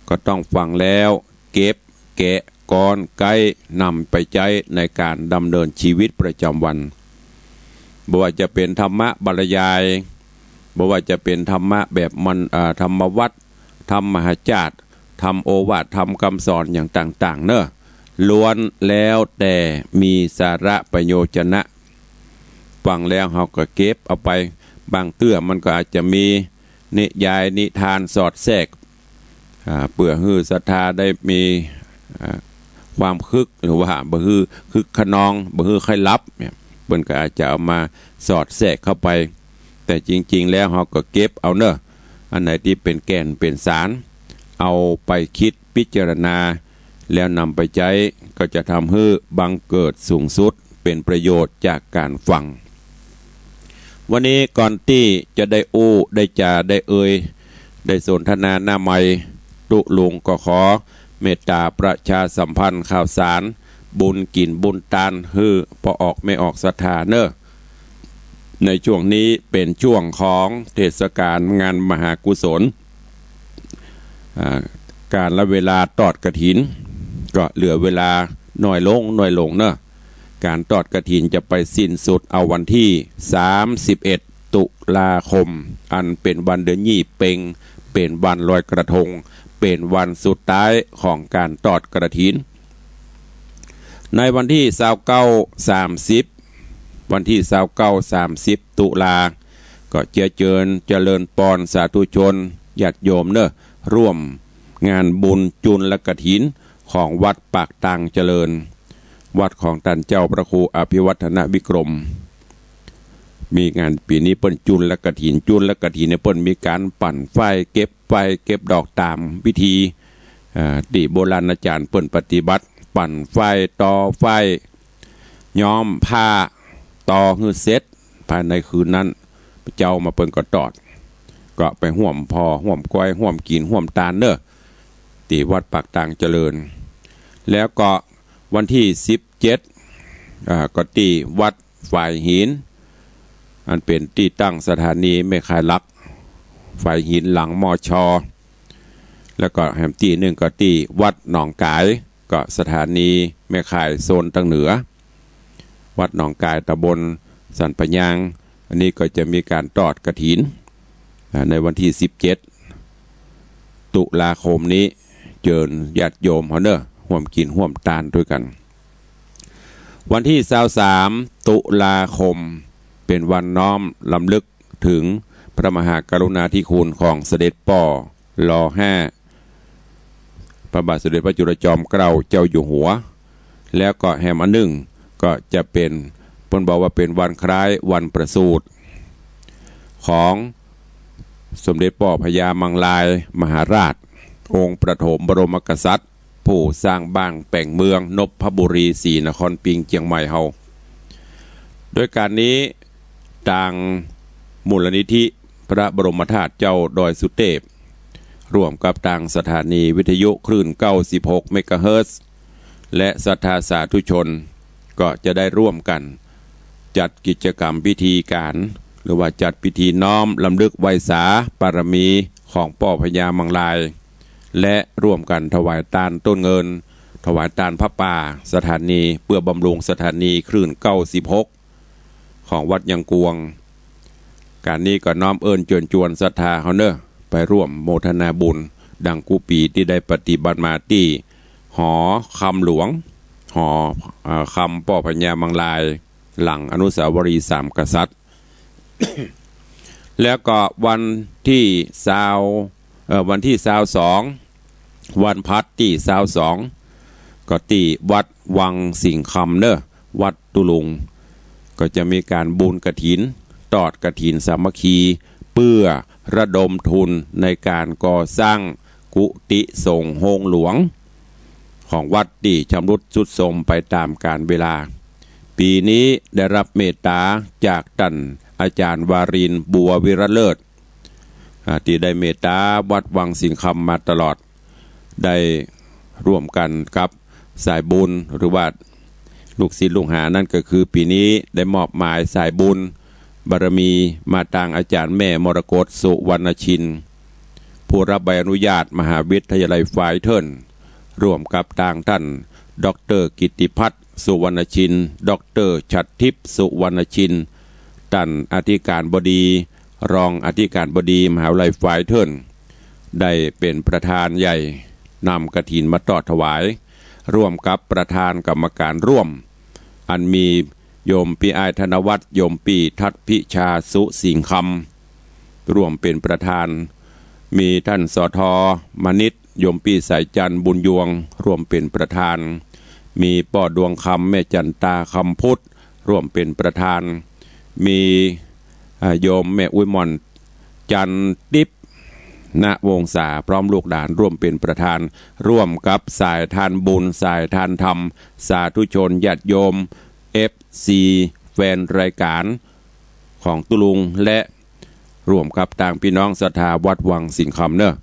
ก็ต้องฟังแล้วเก็บแกะก๊อนไก๊นำไปใจ๊ในก๋านดำเนินชีวิตประจ๋ำวัน บ่ว่าจะเป๋นธรรมะบรรยาย บ่ว่าจะเป๋นธรรมะแบบมัน อ่า ธรรมวัตร ธรรมมหาจาตร ธรรมโอวาท ธรรมกำสอนอย่างต่างๆ เน่อ ล้วนแล้วแต่มีสาระประโยชนะ ฟังแล้วเฮาก็เก็บเอาไป บางเตื้อมันก็อาจจะมีนิยายนิทานสอดแทรก อ่า เปื้อหื้อศรัทธาได้มี อ่า ความคึก หรือว่าบ่หื้อคึกคะนอง บ่หื้อใค่หลับเนี่ย เปิ้นก็อาจจะเอามาสอดแทรกเข้าไป แต่จริงๆ แล้วเฮาก็เก็บเอาเน่อ อันไหนตี้เป๋นแก่นเป๋นสาร เอาไปกึ๊ดพิจารณา แล้วนำไปใจ๊ ก็จะทำหื้อบังเกิดสูงสุด เป๋นประโยชน์จากก๋านฟัง วันนี้ก่อนตี้จะได้อู้ได้จ๋าได้เอ่ย ได้สนทนาหน้าไมค์ ตุ๊ลุงก็ขอเมตต๋าประชาสัมพันธ์ข่าวสาร บุญกิ๋นบุญตานหื้อป้อออกแม่ออกศรัทธาเน่อ ในช่วงนี้เป๋นช่วงของเทศกาลงานมหากุศล อ่า ก๋าลเวลาตอดกฐิน ก็เหลือเวลาน้อยลงน้อยลงเน่อ ก๋านตอดกฐินจะไปสิ้นสุดเอาวันตี้สามสิบเอ็ดตุลาคม อันเป๋นวันเดือนยี่เป็ง เป๋นวันลอยกระทง เป๋นวันสุดท้ายของก๋านตอดกฐิน ในวันตี้ซาวเก้า สามสิบ วันตี้ซาวเก้า สามสิบ ตุลา ก็เจียเจิญเจริญปอนสาธุชนญาติโยมเน่อ ร่วมงานบุญจุลกฐินของวัดปากตางเจริญ วัดของต้านเจ้าพระครูอภิวัฒนวิกรม มีงานปี๋นี้เปิ้นจุลกฐิน จุลกฐินเนี่ยเปิ้นมีก๋านปั่นฝ้าย เก็บฝ้าย เก็บดอกต๋ามวิธี อ่า ตี้โบราณอาจ๋ารย์เปิ้นปฏิบัติ ปั่นฝ้าย ตอฝ้าย ย้อมผ้า ตอหื้อเสร็จ ภายในคืนนั้น เจ๊ามาเปิ้นก็ตอด ก็ไปฮ่วมผ่อ ฮ่วมกอย ฮ่วมกิ๋น ฮ่วมตานเน่อ ตี้วัดปากตางเจริญ แล้วก็วันตี้สิบเจ็ด อ่า ก็ตี้วัดฝายหิน อันเป๋นตี้ตั้งสถานีแม่ข่ายหลัก ฝายหินหลัง มช. แล้วก็แหมตี้นึ่งก็ตี้วัดหนองก๋าย ก็สถานีแม่ข่ายโซนตางเหนือ วัดหนองก๋าย ตำบลสันป่ายาง อันนี้ก็จะมีก๋านตอดกฐิน อ่า ในวันตี้สิบเจ็ด ตุลาคมนี้ เจิญญาติโยมเฮาเน่อ ฮ่วมกิ๋นฮ่วมตานตวยกั๋น วันตี้ซาวสาม ตุลาคม เป๋นวันน้อมรำลึกเถิงพระมหากรุณาธิคุณของเสด็จป้อ ร.ห้า พระบาทสมเด็จพระจุลจอมเกล้าเจ้าอยู่หัว แล้วก็แหมอันนึ่งก็จะเป๋น เปิ้นบอกว่าเป๋นวันคล้ายวันประสูติของสมเด็จป้อพญามังรายมหาราช องค์ปฐมบรมกษัตริย์ ผู้สร้างบ้านแป๋งเมืองนพบุรีศรีนครินทร์เจียงใหม่เฮา โดยก๋านนี้ตางมูลนิธิพระบรมธาตุเจ้าดอยสุเตพ ร่วมกับตางสถานีวิทยุคลื่นเก้าสิบหกเมกะเฮิรตซ์ และศรัทธาสาธุชน ก็จะได้ร่วมกั๋นจัดกิจกรรมพิธีก๋าน หรือว่าจัดพิธีน้อมรำลึกไหว้สาปารมีของป้อพญามังราย และร่วมกั๋นถวายตานต้นเงิน ถวายตานผ้าป่าสถานี เปื้อบำรุงสถานีคลื่นเก้าสิบหก ของวัดยังกวง ก๋านนี้ก็น้อมเอิ้นเจิญจวนศรัทธาเฮาเน่อ ไปร่วมโมทนาบุญ ดังกู้ปี๋ตี้ได้ปฏิบัติมาตี้หอคำหลวง หอ เอ่อ คำป้อพญามังราย หลังอนุสาวรีย์สามกษัตริย์ แล้วก็วันตี้ซาว เอ่อ วันตี้ซาวสอง วันพฤหัสตี้ซาวสอง ก็ตี้วัดวังสิงห์คำเน่อ วัดตุลุง ก็จะมีก๋านบุญกฐิน ตอดกฐินสามัคคี เปื้อระดมทุนในก๋านก่อสร้างกุฏิสงฆ์โฮงหลวง ของวัดตี้ชำรุดทรุดโทรมไปต๋ามกาลเวลา ปี๋นี้ได้ฮับเมตต๋าจากต้านอาจ๋ารย์วารินทร์ บัววิรัตเลิศ อ่า ตี้ได้เมตต๋าวัดวังสิงห์คำมาตลอด ได้ร่วมกั๋นกับสายบุญ หรือว่าลูกศิษย์ลูกหา นั้นก็คือปี๋นี้ได้มอบหมายสายบุญบารมีมาตางอาจ๋ารย์แม่มรกต สุวรรณชิน ผู้ฮับใบอนุญาตมหาวิทยาลัยฝายเทิง ร่วมกับตางต้าน ด็อกเตอร์กิตติพัฒน์ สุวรรณชิน ด็อกเตอร์ฉัตรทิพย์ สุวรรณชิน ต้านอธิการบดี รองอธิการบดีมหาวิทยาลัยฝายเทิง ได้เป๋นประธานใหญ่นำกฐินมาตอดถวาย ร่วมกับประธานกรรมก๋านร่วม อันมีโยมปี้อ้ายธนวัฒน์ โยมปี้ทัดพิชา สุสิงห์คำ ร่วมเป๋นประธาน มีต้าน สท มณิษฐ์ โยมปี้สายจันทร์ บุญยวง ร่วมเป๋นประธาน มีป้อดวงคำ แม่จันตา คำพุทธ ร่วมเป๋นประธาน มี อ่า โยมแม่อุ๊ยหม่อน จันทร์ติ๊บ ณ วงศา พร้อมลูกหลานร่วมเป๋นประธาน ร่วมกับสายทานบุญ สายทานธรรม สาธุชน ญาติโยม เอฟซี แฟนรายก๋านของตุ๊ลุง และร่วมกับตางปี้น้องศรัทธาวัดวังสิงห์คำเน่อ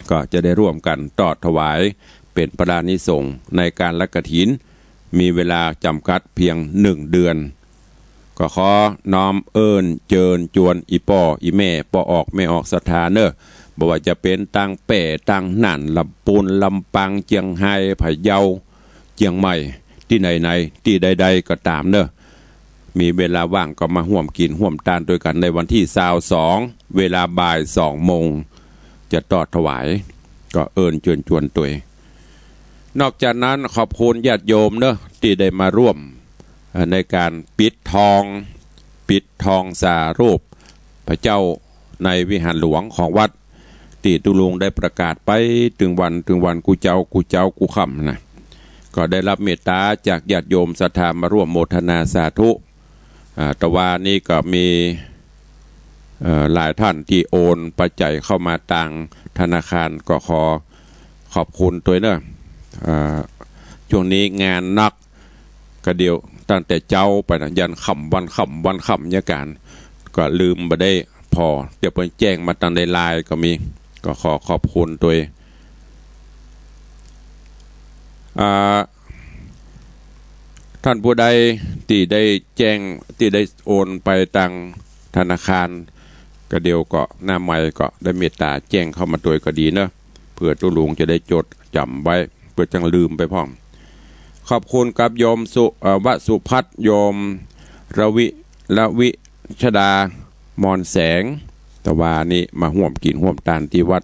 ก็จะได้ร่วมกั๋นตอดถวายเป๋นพลานิสงส์ในก๋านละกฐิน มีเวลาจ๋ำกัดเปียงหนึ่งเดือน ก็ขอน้อมเอิ้นเจิญจวนอี่ป้ออี่แม่ ป้อออกแม่ออกศรัทธาเน่อ บ่ว่าจะเป๋นตางแป้ ตางน่าน ลำปูน ลำปาง เจียงฮาย พะเยา เจียงใหม่ ตี้ไหนๆ ตี้ใดๆ ก็ต๋ามเน่อ มีเวลาว่างก็มาฮ่วมกิ๋นฮ่วมตานตวยกั๋นในวันตี้ซาวสอง เวลาบ่ายสองโมง จะตอดถวาย ก็เอิ้นเจิญจวนตวย นอกจากนั้นขอบคุณญาติโยมเน่อ ตี้ได้มาร่วม เอ่อ ในก๋านปิดทอง ปิดทองสารูปพระเจ้าในวิหารหลวงของวัด ตี้ตุ๊ลุงได้ประกาศไปตึงวันตึงวัน กู้เจ๊ากู้เจ๊ากู้ค่ำนะ ก็ได้ฮับเมตต๋าจากญาติโยมศรัทธามาร่วมโมทนาสาธุ อ่า ตะวานี้ก็มี เอ่อ หลายต้านตี้โอนปัจจัยเข้ามาตางธนาคาร ก็ขอขอบคุณตวยเน่อ อ่า ช่วงนี้งานหนัก ก็เดี๋ยวตั้งแต่เจ๊าไปนะ ยันค่ำวันค่ำ วันค่ำเนี่ยก๋าน ก็ลืมบ่ได้ผ่อ เดี๋ยวเปิ้นแจ้งมาตางในไลน์ก็มี ก็ขอขอบคุณตวย อ่า ต้านผู้ใดตี้ได้แจ้ง ตี้ได้โอนไปตางธนาคาร ก็เดี๋ยวก็หน้าไมค์ก็ได้เมตต๋าแจ้งเข้ามาตวยก็ดีเน่อ เปื้อตุ๊ลุงจะได้จดจ๋ำไว้ เปื้อจั้งลืมไปพ่อง ขอบคุณกับโยมสุ เอ่อ วสุพัฒน์ โยมรวิ รวิชดา มอนแสง ตะวานี้มาฮ่วมกิ๋นฮ่วมตานตี้วัด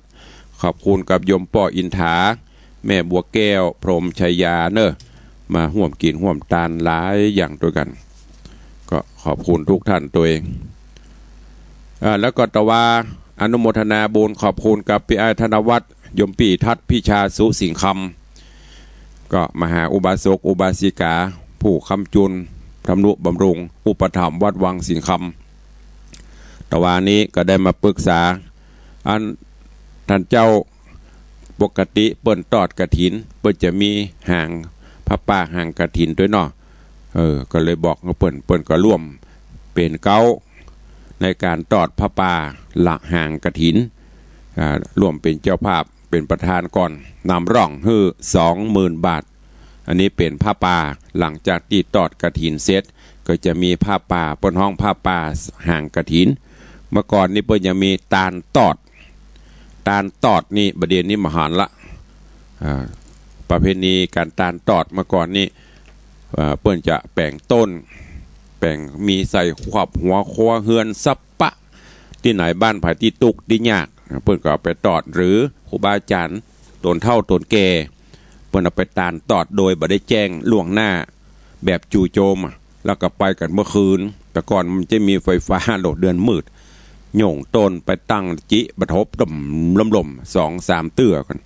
ขอบคุณกับโยมป้ออินทา แม่บัวแก้ว พรหมชัยยาเน่อ มาฮ่วมกิ๋นฮ่วมตานหลายอย่างตวยกั๋น ก็ขอบคุณทุกต้านตวย อ่า แล้วก็ตะวาอนุโมทนาบุญขอบคุณกับปี้อ้ายธนวัฒน์ โยมปี้ทัดพิชา สุสิงห์คำ ก็มหาอุบาสกอุบาสิกา ผู้ค้ำจุนทำนุบำรุงอุปถัมภ์วัดวังสิงห์คำ ตะวานี้ก็ได้มาปรึกษา อันต้านเจ้า ปกติเปิ้นตอดกฐิน เปิ้นจะมีหางผ้าป่าหางกฐินตวยเนาะ เออ ก็เลยบอกเปิ้น เปิ้นก็ร่วมเป๋นเก๊าในก๋านตอดผ้าป่าหลักหางกฐิน อ่า ร่วมเป๋นเจ้าภาพ เป๋นประธานก่อน นำร่องหื้อสองหมื่นบาท อันนี้เป๋นผ้าป่า หลังจากตี้ตอดกฐินเสร็จ ก็จะมีผ้าป่า เปิ้นฮ้องผ้าป่าหางกฐิน เมื่อก่อนนี้เปิ้นยังมีตานตอด ตานตอดนี่ บ่าเดี่ยวนี้บ่หันละ อ่า ประเพณีก๋านตานตอดเมื่อก่อนนี้ เอ่อ เปิ้นจะแป๋งต้น แป๋งมีใส่ขอบหัวครัวเฮือนซับปะ ตี้ไหนบ้านใผตี้ตุ๊กข์ตี้ยาก เปิ้นก็เอาไปตอด หรือครูบาอาจ๋ารย์ตนเฒ่าตนแก่ เปิ้นเอาไปตานตอดโดยบ่ได้แจ้งล่วงหน้า แบบจู่โจมอะ แล้วก็ไปกั๋นเมื่อคืน แต่ก่อนมันจะมีไฟฟ้าโหลด เดือนมืด โย่งต้นไปตั้งจิบะทบ ดมล่มๆ สองสามเตื้อก่อน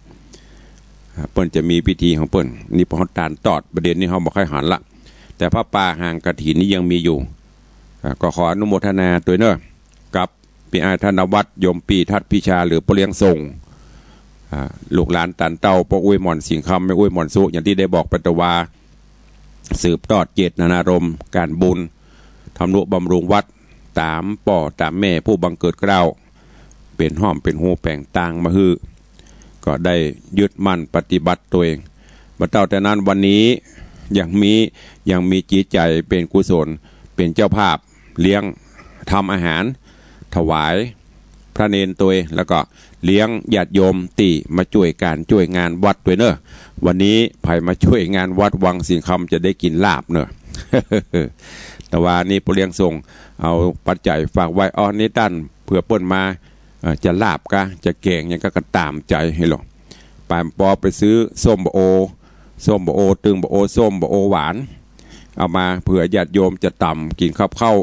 อ่า เปิ้นจะมีพิธีของเปิ้น นี่เปิ้นฮ้องตานตอด บ่าเดี่ยวนี้เฮาบ่ค่อยหันละ แต่ผ้าป่าหางกฐินนี่ยังมีอยู่ อ่า ก็ขออนุโมทนาตวยเน่อ กับปี้อ้ายธนวัฒน์ โยมปี้ทัดพิชา หรือป้อเลี้ยงส่ง อ่า ลูกหลานตานเต้า ป้ออุ๊ยหม่อนสิงห์คำ แม่อุ๊ยหม่อนสุ อย่างตี้ได้บอกไปตะวา สืบตอดเจตนารมณ์ก๋านบุญ ทำนุบำรุงวัด ต๋ามป้อต๋ามแม่ผู้บังเกิดเกล้า เป๋นฮ่อมเป๋นฮูแป๋งตางมาหื้อ ก็ได้ยึดมั่นปฏิบัติตวย บ่าเต้าแต่นั้น วันนี้ยังมี ยังมีจิตใจ๋เป๋นกุศล เป๋นเจ้าภาพเลี้ยง ทำอาหารถวายพระเณรตวย แล้วก็เลี้ยงญาติโยมตี้มาจ้วยก๋านจ้วยงานวัดตวยเน่อ วันนี้ใผมาจ้วยงานวัดวังสิงห์คำจะได้กิ๋นลาบเน่อ แต่ว่านี่ป้อเลี้ยงส่งเอาปัจจัยฝากไว้ อ้อ นี่ต้าน เผื่อเปิ้นมา เอ่อ จะลาบกา จะแก๋งหยังกา ก็ต๋ามใจ๋หื้อลอ ป๋านปอไปซื้อส้มบ่าโอ ส้มบ่าโอตึง บ่าโอส้ม บ่าโอหวาน เอามาเผื่อญาติโยมจะต๋ำกิ๋นกับข้าว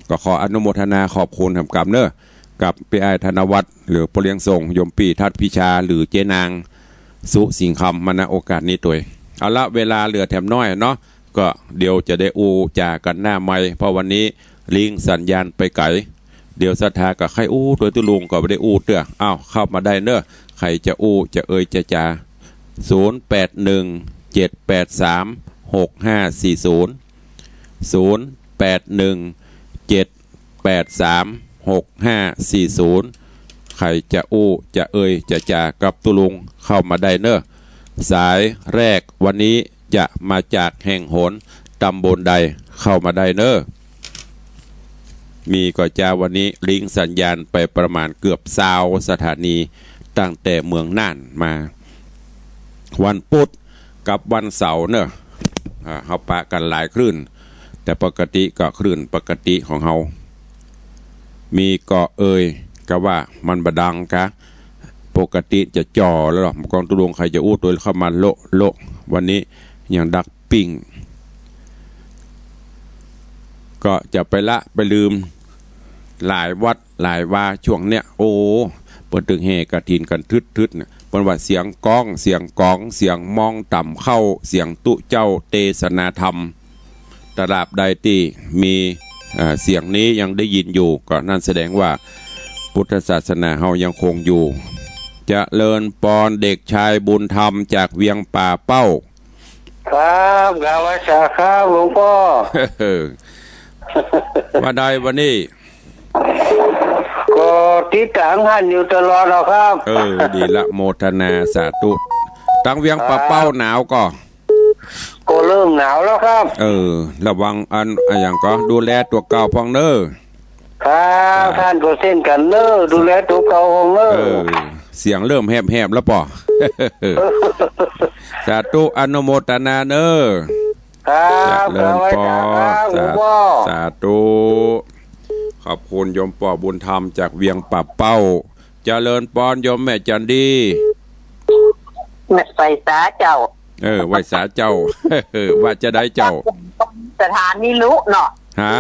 ก็ขออนุโมทนาขอบคุณแหมกำเน่อ กับปี้อ้ายธนวัฒน์ หรือป้อเลี้ยงส่ง โยมปี้ทัดพิชา หรือเจ๊นางสุสิงห์คำ มา ณ โอกาสนี้ตวย เอาละ เวลาเหลือแถมน้อยเนาะ ก็เดี๋ยวจะได้อู้จ๋ากั๋นหน้าไมค์ เพราะวันนี้ลิงก์สัญญาณไปไก๋ เดี๋ยวศรัทธาก็ใค่อู้ตวย ตุ๊ลุงก็บ่ได้อู้เตื้อ อ้าว เข้ามาได้เน่อ ใผจะอู้จะเอ่ยจะจ๋า ศูนย์แปดหนึ่ง เจ็ดแปดสาม หกห้าสี่ศูนย์ ศูนย์แปดหนึ่ง เจ็ดแปดสาม หกห้าสี่ศูนย์ ใผจะอู้จะเอ่ยจะจ๋ากับตุ๊ลุงเข้ามาได้เน่อ สายแรกวันนี้จะมาจากแห่งหน ต๋ำบลใด เข้ามาได้เน่อ มีก่อเจ้า วันนี้ลิงก์สัญญาณไปประมาณเกือบซาวสถานี ตั้งแต่เมืองน่านมา วันปุธกับวันเสาร์เน่อ อ่า เฮาปะกั๋นหลายคลื่น แต่ปกติก็คลื่นปกติของเฮา มีก่อเอ่ย กาว่ามันบ่ดังกา ปกติจะจ่อแล้วลอ กองตุ๊ลุงใผจะอู้ตวยเข้ามาโละโละ วันนี้ยังดักปิ้ง ก็จะไปละไปลืม หลายวัดหลายวาช่วงเนี้ย โอ้ เปิ้นตึงแห่กฐินกั๋นทึดๆ เนี่ย เปิ้นว่าเสียงก้อง เสียงก๋อง เสียงมองต่ำเข้า เสียงตุ๊เจ้าเตสนาธรรม ตราบใดตี้มี เอ่อ เสียงนี้ยังได้ยินอยู่ ก็นั่นแสดงว่าพุทธศาสนาเฮายังคงอยู่ เจริญปอน เด็กชายบุญธรรมจากเวียงป่าเป้า ครับ กราบไหว้สาครับหลวงป้อ ว่าใดวันนี้ ก็ติดต๋ามหันอยู่ตลอดแล้วครับ เออ ดีละ โมทนาสาธุ ตางเวียงป่าเป้า ครับ หนาวก่อ ก็เริ่มหนาวแล้วครับ เออ ระวังอัน อะหยังก่อ ดูแลตั๋วเก่าพ่องเน่อ ครับ ครับ ต้านก็เช่นกั๋นเน่อ ดูแลตั๋วเก่าพ่องเน่อ เออ เสียงเริ่มแหบๆ แล้วป้อ สาธุ อนุโมทนาเน่อ ครับ เจริญปอน ครับ หลวงป้อ สา สาธุ ขอบคุณโยมป้อบุญธรรมจากเวียงป่าเป้า เจริญปอนโยมแม่จันดี แม่ไหว้สาเจ้า เออ ไหว้สาเจ้า ว่าจะใดเจ้า สถานีลุเนาะ ฮะ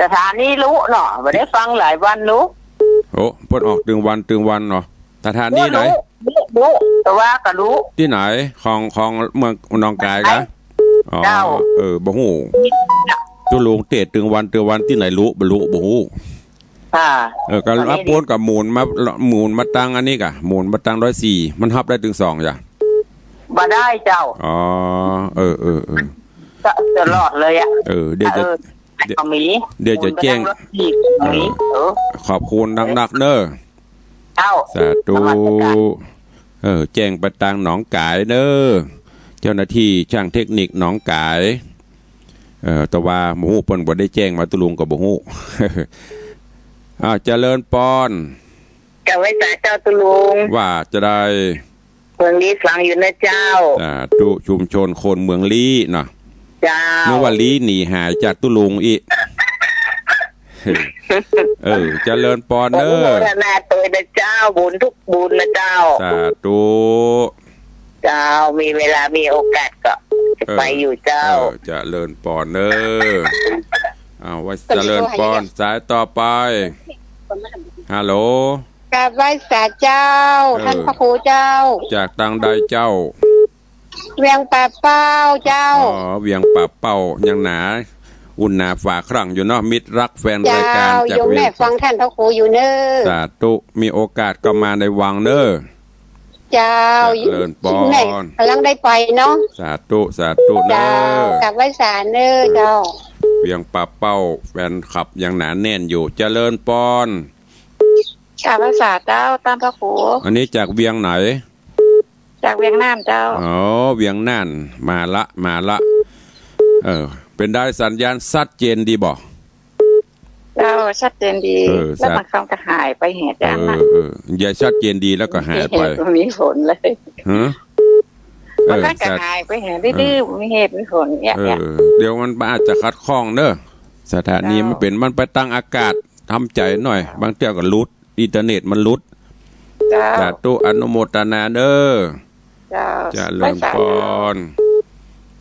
สถานีลุเนาะ บ่ได้ฟังหลายวันลุ โอ้ เปิ้นออกตึงวันตึงวันเนาะ สถานีไหน ลุ ลุ ลุ แต่ว่าก็ลุ ตี้ไหน ของ ของเมืองหนองคายกา อ๋อ เจ้า เออ บ่ฮู้ ตุ๊ลุงเตะตึงวันตึงวันตี้ไหนลุ บ่ลุ บ่ฮู้ อ่า เออ ก็ อันนี้ อัปโปนก็หมุนมา หมุนมาตังอันนี้กา หมุนมาตังร้อยสี่ มันฮับได้ตึงสองจ้ะ บ่ได้เจ้า อ๋อ เออ เออ เออ ก็ตลอดเลยอะ เออ เดี๋ยวจะ เออ เดี๋ยว ก็มี เดี๋ยวจะแจ้ง หมุนไปตังร้อยสี่ ก็มี เออ เออ ขอบคุณนักๆ เน่อ เจ้า สาธุ นมัสการ เออ แจ้งไปตางหนองก๋ายเน้อ เจ้าหน้าตี้จ้างเทคนิคหนองก๋าย เออ แต่ว่าบ่ฮู้เปิ้นบ่ได้แจ้งมา ตุ๊ลุงก็บ่ฮู้ อ้าว เจริญปอน กราบไหว้สาเจ้าตุ๊ลุง ว่าจะได้ เมืองลี้ฟังอยู่นะเจ้า สาธุ ชุมชนคนเมืองลี้เนาะ เจ้า นึกว่าลี้หนีหายจากตุ๊ลุงอี้ เออ เจริญปอนเน้อ อนุโมทนาตวยนะเจ้า บุญทุกบุญนะเจ้า สาธุ เจ้า มีเวลามีโอกาสก็จะไปอยู่เจ้า เออ เจริญปอนเน้อ เอาไว้เจริญปอน สายต่อไป ฮัลโหล กราบไหว้สาเจ้า เออ ท่านพระครูเจ้า จากตางใดเจ้า เวียงป่าเป้าเจ้า อ๋อ เวียงป่าเป้า ยังหนา อุ่นหนาฝาครั่งอยู่เนาะ มิตรรักแฟนรายการ เจ้า จากเวียง โยมแม่ฟังท่านพระครูอยู่เน้อ สาธุ มีโอกาสก็มาในวังเน้อ เจ้า เจริญปอน แม่กำลังได้ไปเนาะ สาธุ สาธุเน้อ เจ้า กราบไหว้สาเน้อ เออ เจ้า เวียงป่าเป้า แฟนคลับยังหนาแน่นอยู่ เจริญปอน กราบไหว้สาเจ้า ต้านพระครู อันนี้จากเวียงไหน จากเวียงน่านเจ้า อ๋อ เวียงน่าน มาละ มาละ เออ เป๋นใดสัญญาณชัดเจนดีบ่ เจ้า ชัดเจนดี เออ แล้วบางครั้งก็หายไปแหม เออ เออ อย่าชัดเจนดีแล้วก็หายไป บ่มีผลเลย ฮะ บางครั้งก็หายไปแหม เออ ดื้อๆ บ่มีเหตุมีผลเนี่ย เออ เดี๋ยวมันอาจจะขัดข้องเน้อ สถานีมันเป๋น มันไปตางอากาศ ทำใจ๋หน่อย บางเตื้อก็หลุด อินเทอร์เน็ตมันหลุด เจ้า สาธุ อนุโมทนาเน้อ เจ้า เจริญปอน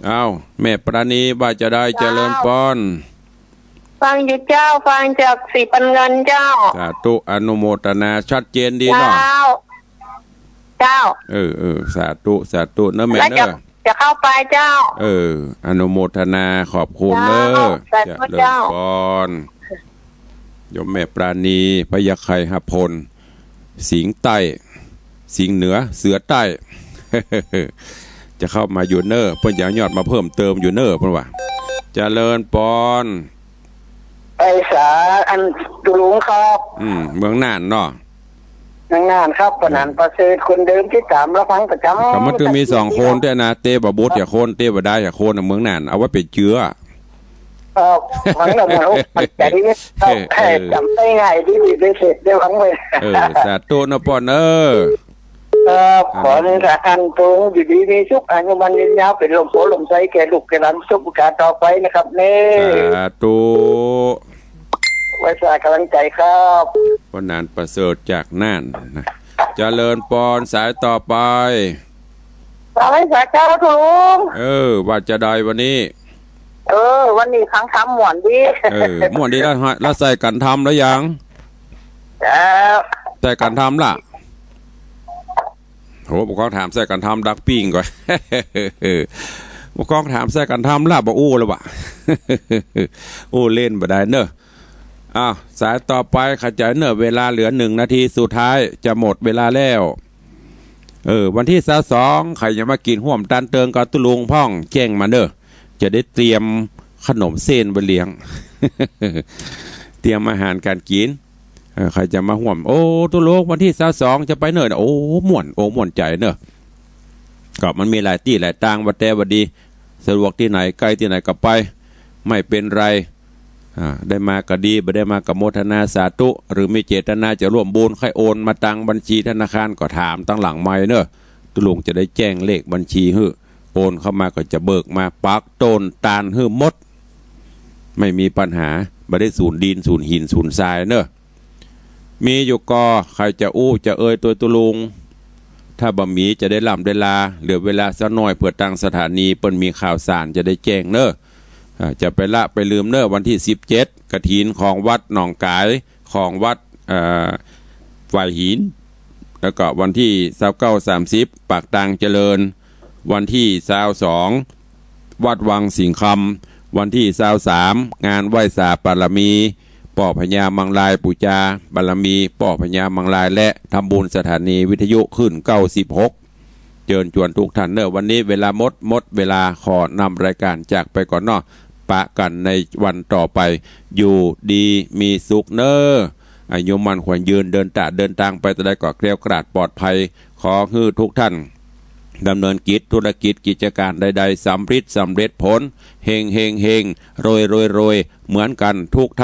เอ้า แม่ปราณีว่าจะได้ เจ้า เจริญปอน ฟังอยู่เจ้า ฟังจากสีปันเงินเจ้า สาธุ อนุโมทนา ชัดเจนดีเนาะ เจ้า เจ้า เออ เออ สาธุ สาธุเน้อแม่เน้อ แล้วจะ จะเข้าไปเจ้า เออ อนุโมทนา ขอบคุณเน้อ เจ้า สาธุ เจริญ เจ้า ปอน โยมแม่ปราณี พญาไคหพล สิงห์ใต้ สิงห์เหนือ เสือใต้ จะเข้ามาอยู่เน้อ เปิ้นจะเอายอดมาเพิ่มเติมอยู่เน้อ เปิ้นว่า เจริญปอน ไปสาอันตุ๊ลุงครับ อืม เมืองน่านเนาะ เมืองน่านครับ ปอหนานประเสริฐคนเดิม ติดต๋ามรับฟังประจ๋ำ ก็มันจะมีสองคนเตื้อนะ เตบ่บุตรอย่าคน เตบ่ได้อย่าคนน่ะ เมืองน่าน เอาไว้เป๋นเจื้อ เออ ฟังแล้วมันอกมันใจ๋ เออ เออ จ๋ำได้ง่ายดี ดี ได้เสร็จได้ฟังเลย เออ สาธุเน้อปอนเน้อ ครับ ขอให้ท่านจงอยู่ดีมีสุข อายุมั่นยืนยาว เป๋นร่มโพธิ์ร่มไทรแก่ลูกแก่หลาน สุขโอกาสต่อไปนะครับเน้อ สาธุ ไว้สากำลังใจ๋ครับ ปอหนานประเสริฐจากน่านนะ เจริญปอน สายต่อไป สาย สายเจ้าตุ๊ลุง เออ ว่าจะได้วันนี้ เออ วันนี้ฟังธรรมม่วนดี เออ ม่วนดีแล้วฮะ แล้วใส่กัณฑ์ธรรมแล้วยัง เออ ใส่กัณฑ์ธรรมละ โห บ่คล้องถามใส่กัณฑ์ธรรมดักปิ้งก่อน บ่คล้องถามใส่กัณฑ์ธรรมละ บ่อู้แล้ววะ อู้เล่นบ่ได้เน้อ อ้าว สายต่อไป เข้าใจ๋เน้อ เวลาเหลือหนึ่งนาทีสุดท้าย จะหมดเวลาแล้ว เออ วันตี้ซาวสอง ใผจะมากิ๋นฮ่วมตานเติงกับตุ๊ลุงพ่อง แจ้งมาเน้อ จะได้เตรียมขนมเส้นไว้เลี้ยง เตรียมอาหารก๋านกิ๋น เออ ใผจะมาฮ่วม โอ้ ตุ๊ลุง วันตี้ซาวสอง จะไปเน้อ โอ้ ม่วน โอ้ ม่วนใจ๋เน้อ ก็มันมีหลายตี้หลายตาง ว่าแต่ว่าดี สะดวกตี้ไหน ใก้ตี้ไหนก็ไป ไม่เป๋นไร อ่า ได้มาก็ดี บ่ได้มาก็โมทนาสาธุ หรือมีเจตนาจะร่วมบุญ ใค่โอนมาตางบัญชีธนาคาร ก็ถามตางหลังไมค์เน้อ ตุ๊ลุงจะได้แจ้งเลขบัญชีหื้อ โอนเข้ามาก็จะเบิกมาปักต้นตานหื้อหมด ไม่มีปัญหา บ่ได้สูญดิน สูญหิน สูญทรายเน้อ มีอยู่ก่อ ใผจะอู้จะเอ่ยตวยตุ๊ลุง ถ้าบ่มีจะได้ล่ำได้ลา เหลือเวลาสักหน้อยเปื้อตางสถานีเปิ้นมีข่าวสารจะได้แจ้งเน้อ อ่า จะไปละไปลืมเน้อ วันตี้สิบเจ็ด กฐินของวัดหนองก๋าย ของวัด เอ่อ ฝายหิน แล้วก็วันตี้ซาวเก้า สามสิบ ปากตางเจริญ วันตี้ซาวสอง วัดวังสิงห์คำ วันตี้ซาวสาม งานไหว้สาบารมีป้อพญามังราย ปู๋จาบารมีป้อพญามังราย และทำบุญสถานีวิทยุคลื่นเก้าสิบหก เจิญจวนทุกท่านเน้อ วันนี้เวลาหมด หมดเวลา ขอนำรายก๋านจากไปก่อนเนาะ ปะกั๋นในวันต่อไป อยู่ดีมีสุขเน้อ อายุมั่นขวัญยืน เดินตะเดินตางไปตะใดก็แคล้วคลาดปลอดภัย ขอหื้อทุกท่านดำเนินกิจธุรกิจกิจก๋านใดๆ สำริดสำเร็จผล เฮงเฮงเฮง รวยรวยรวย เหมือนกั๋นทุกท่าน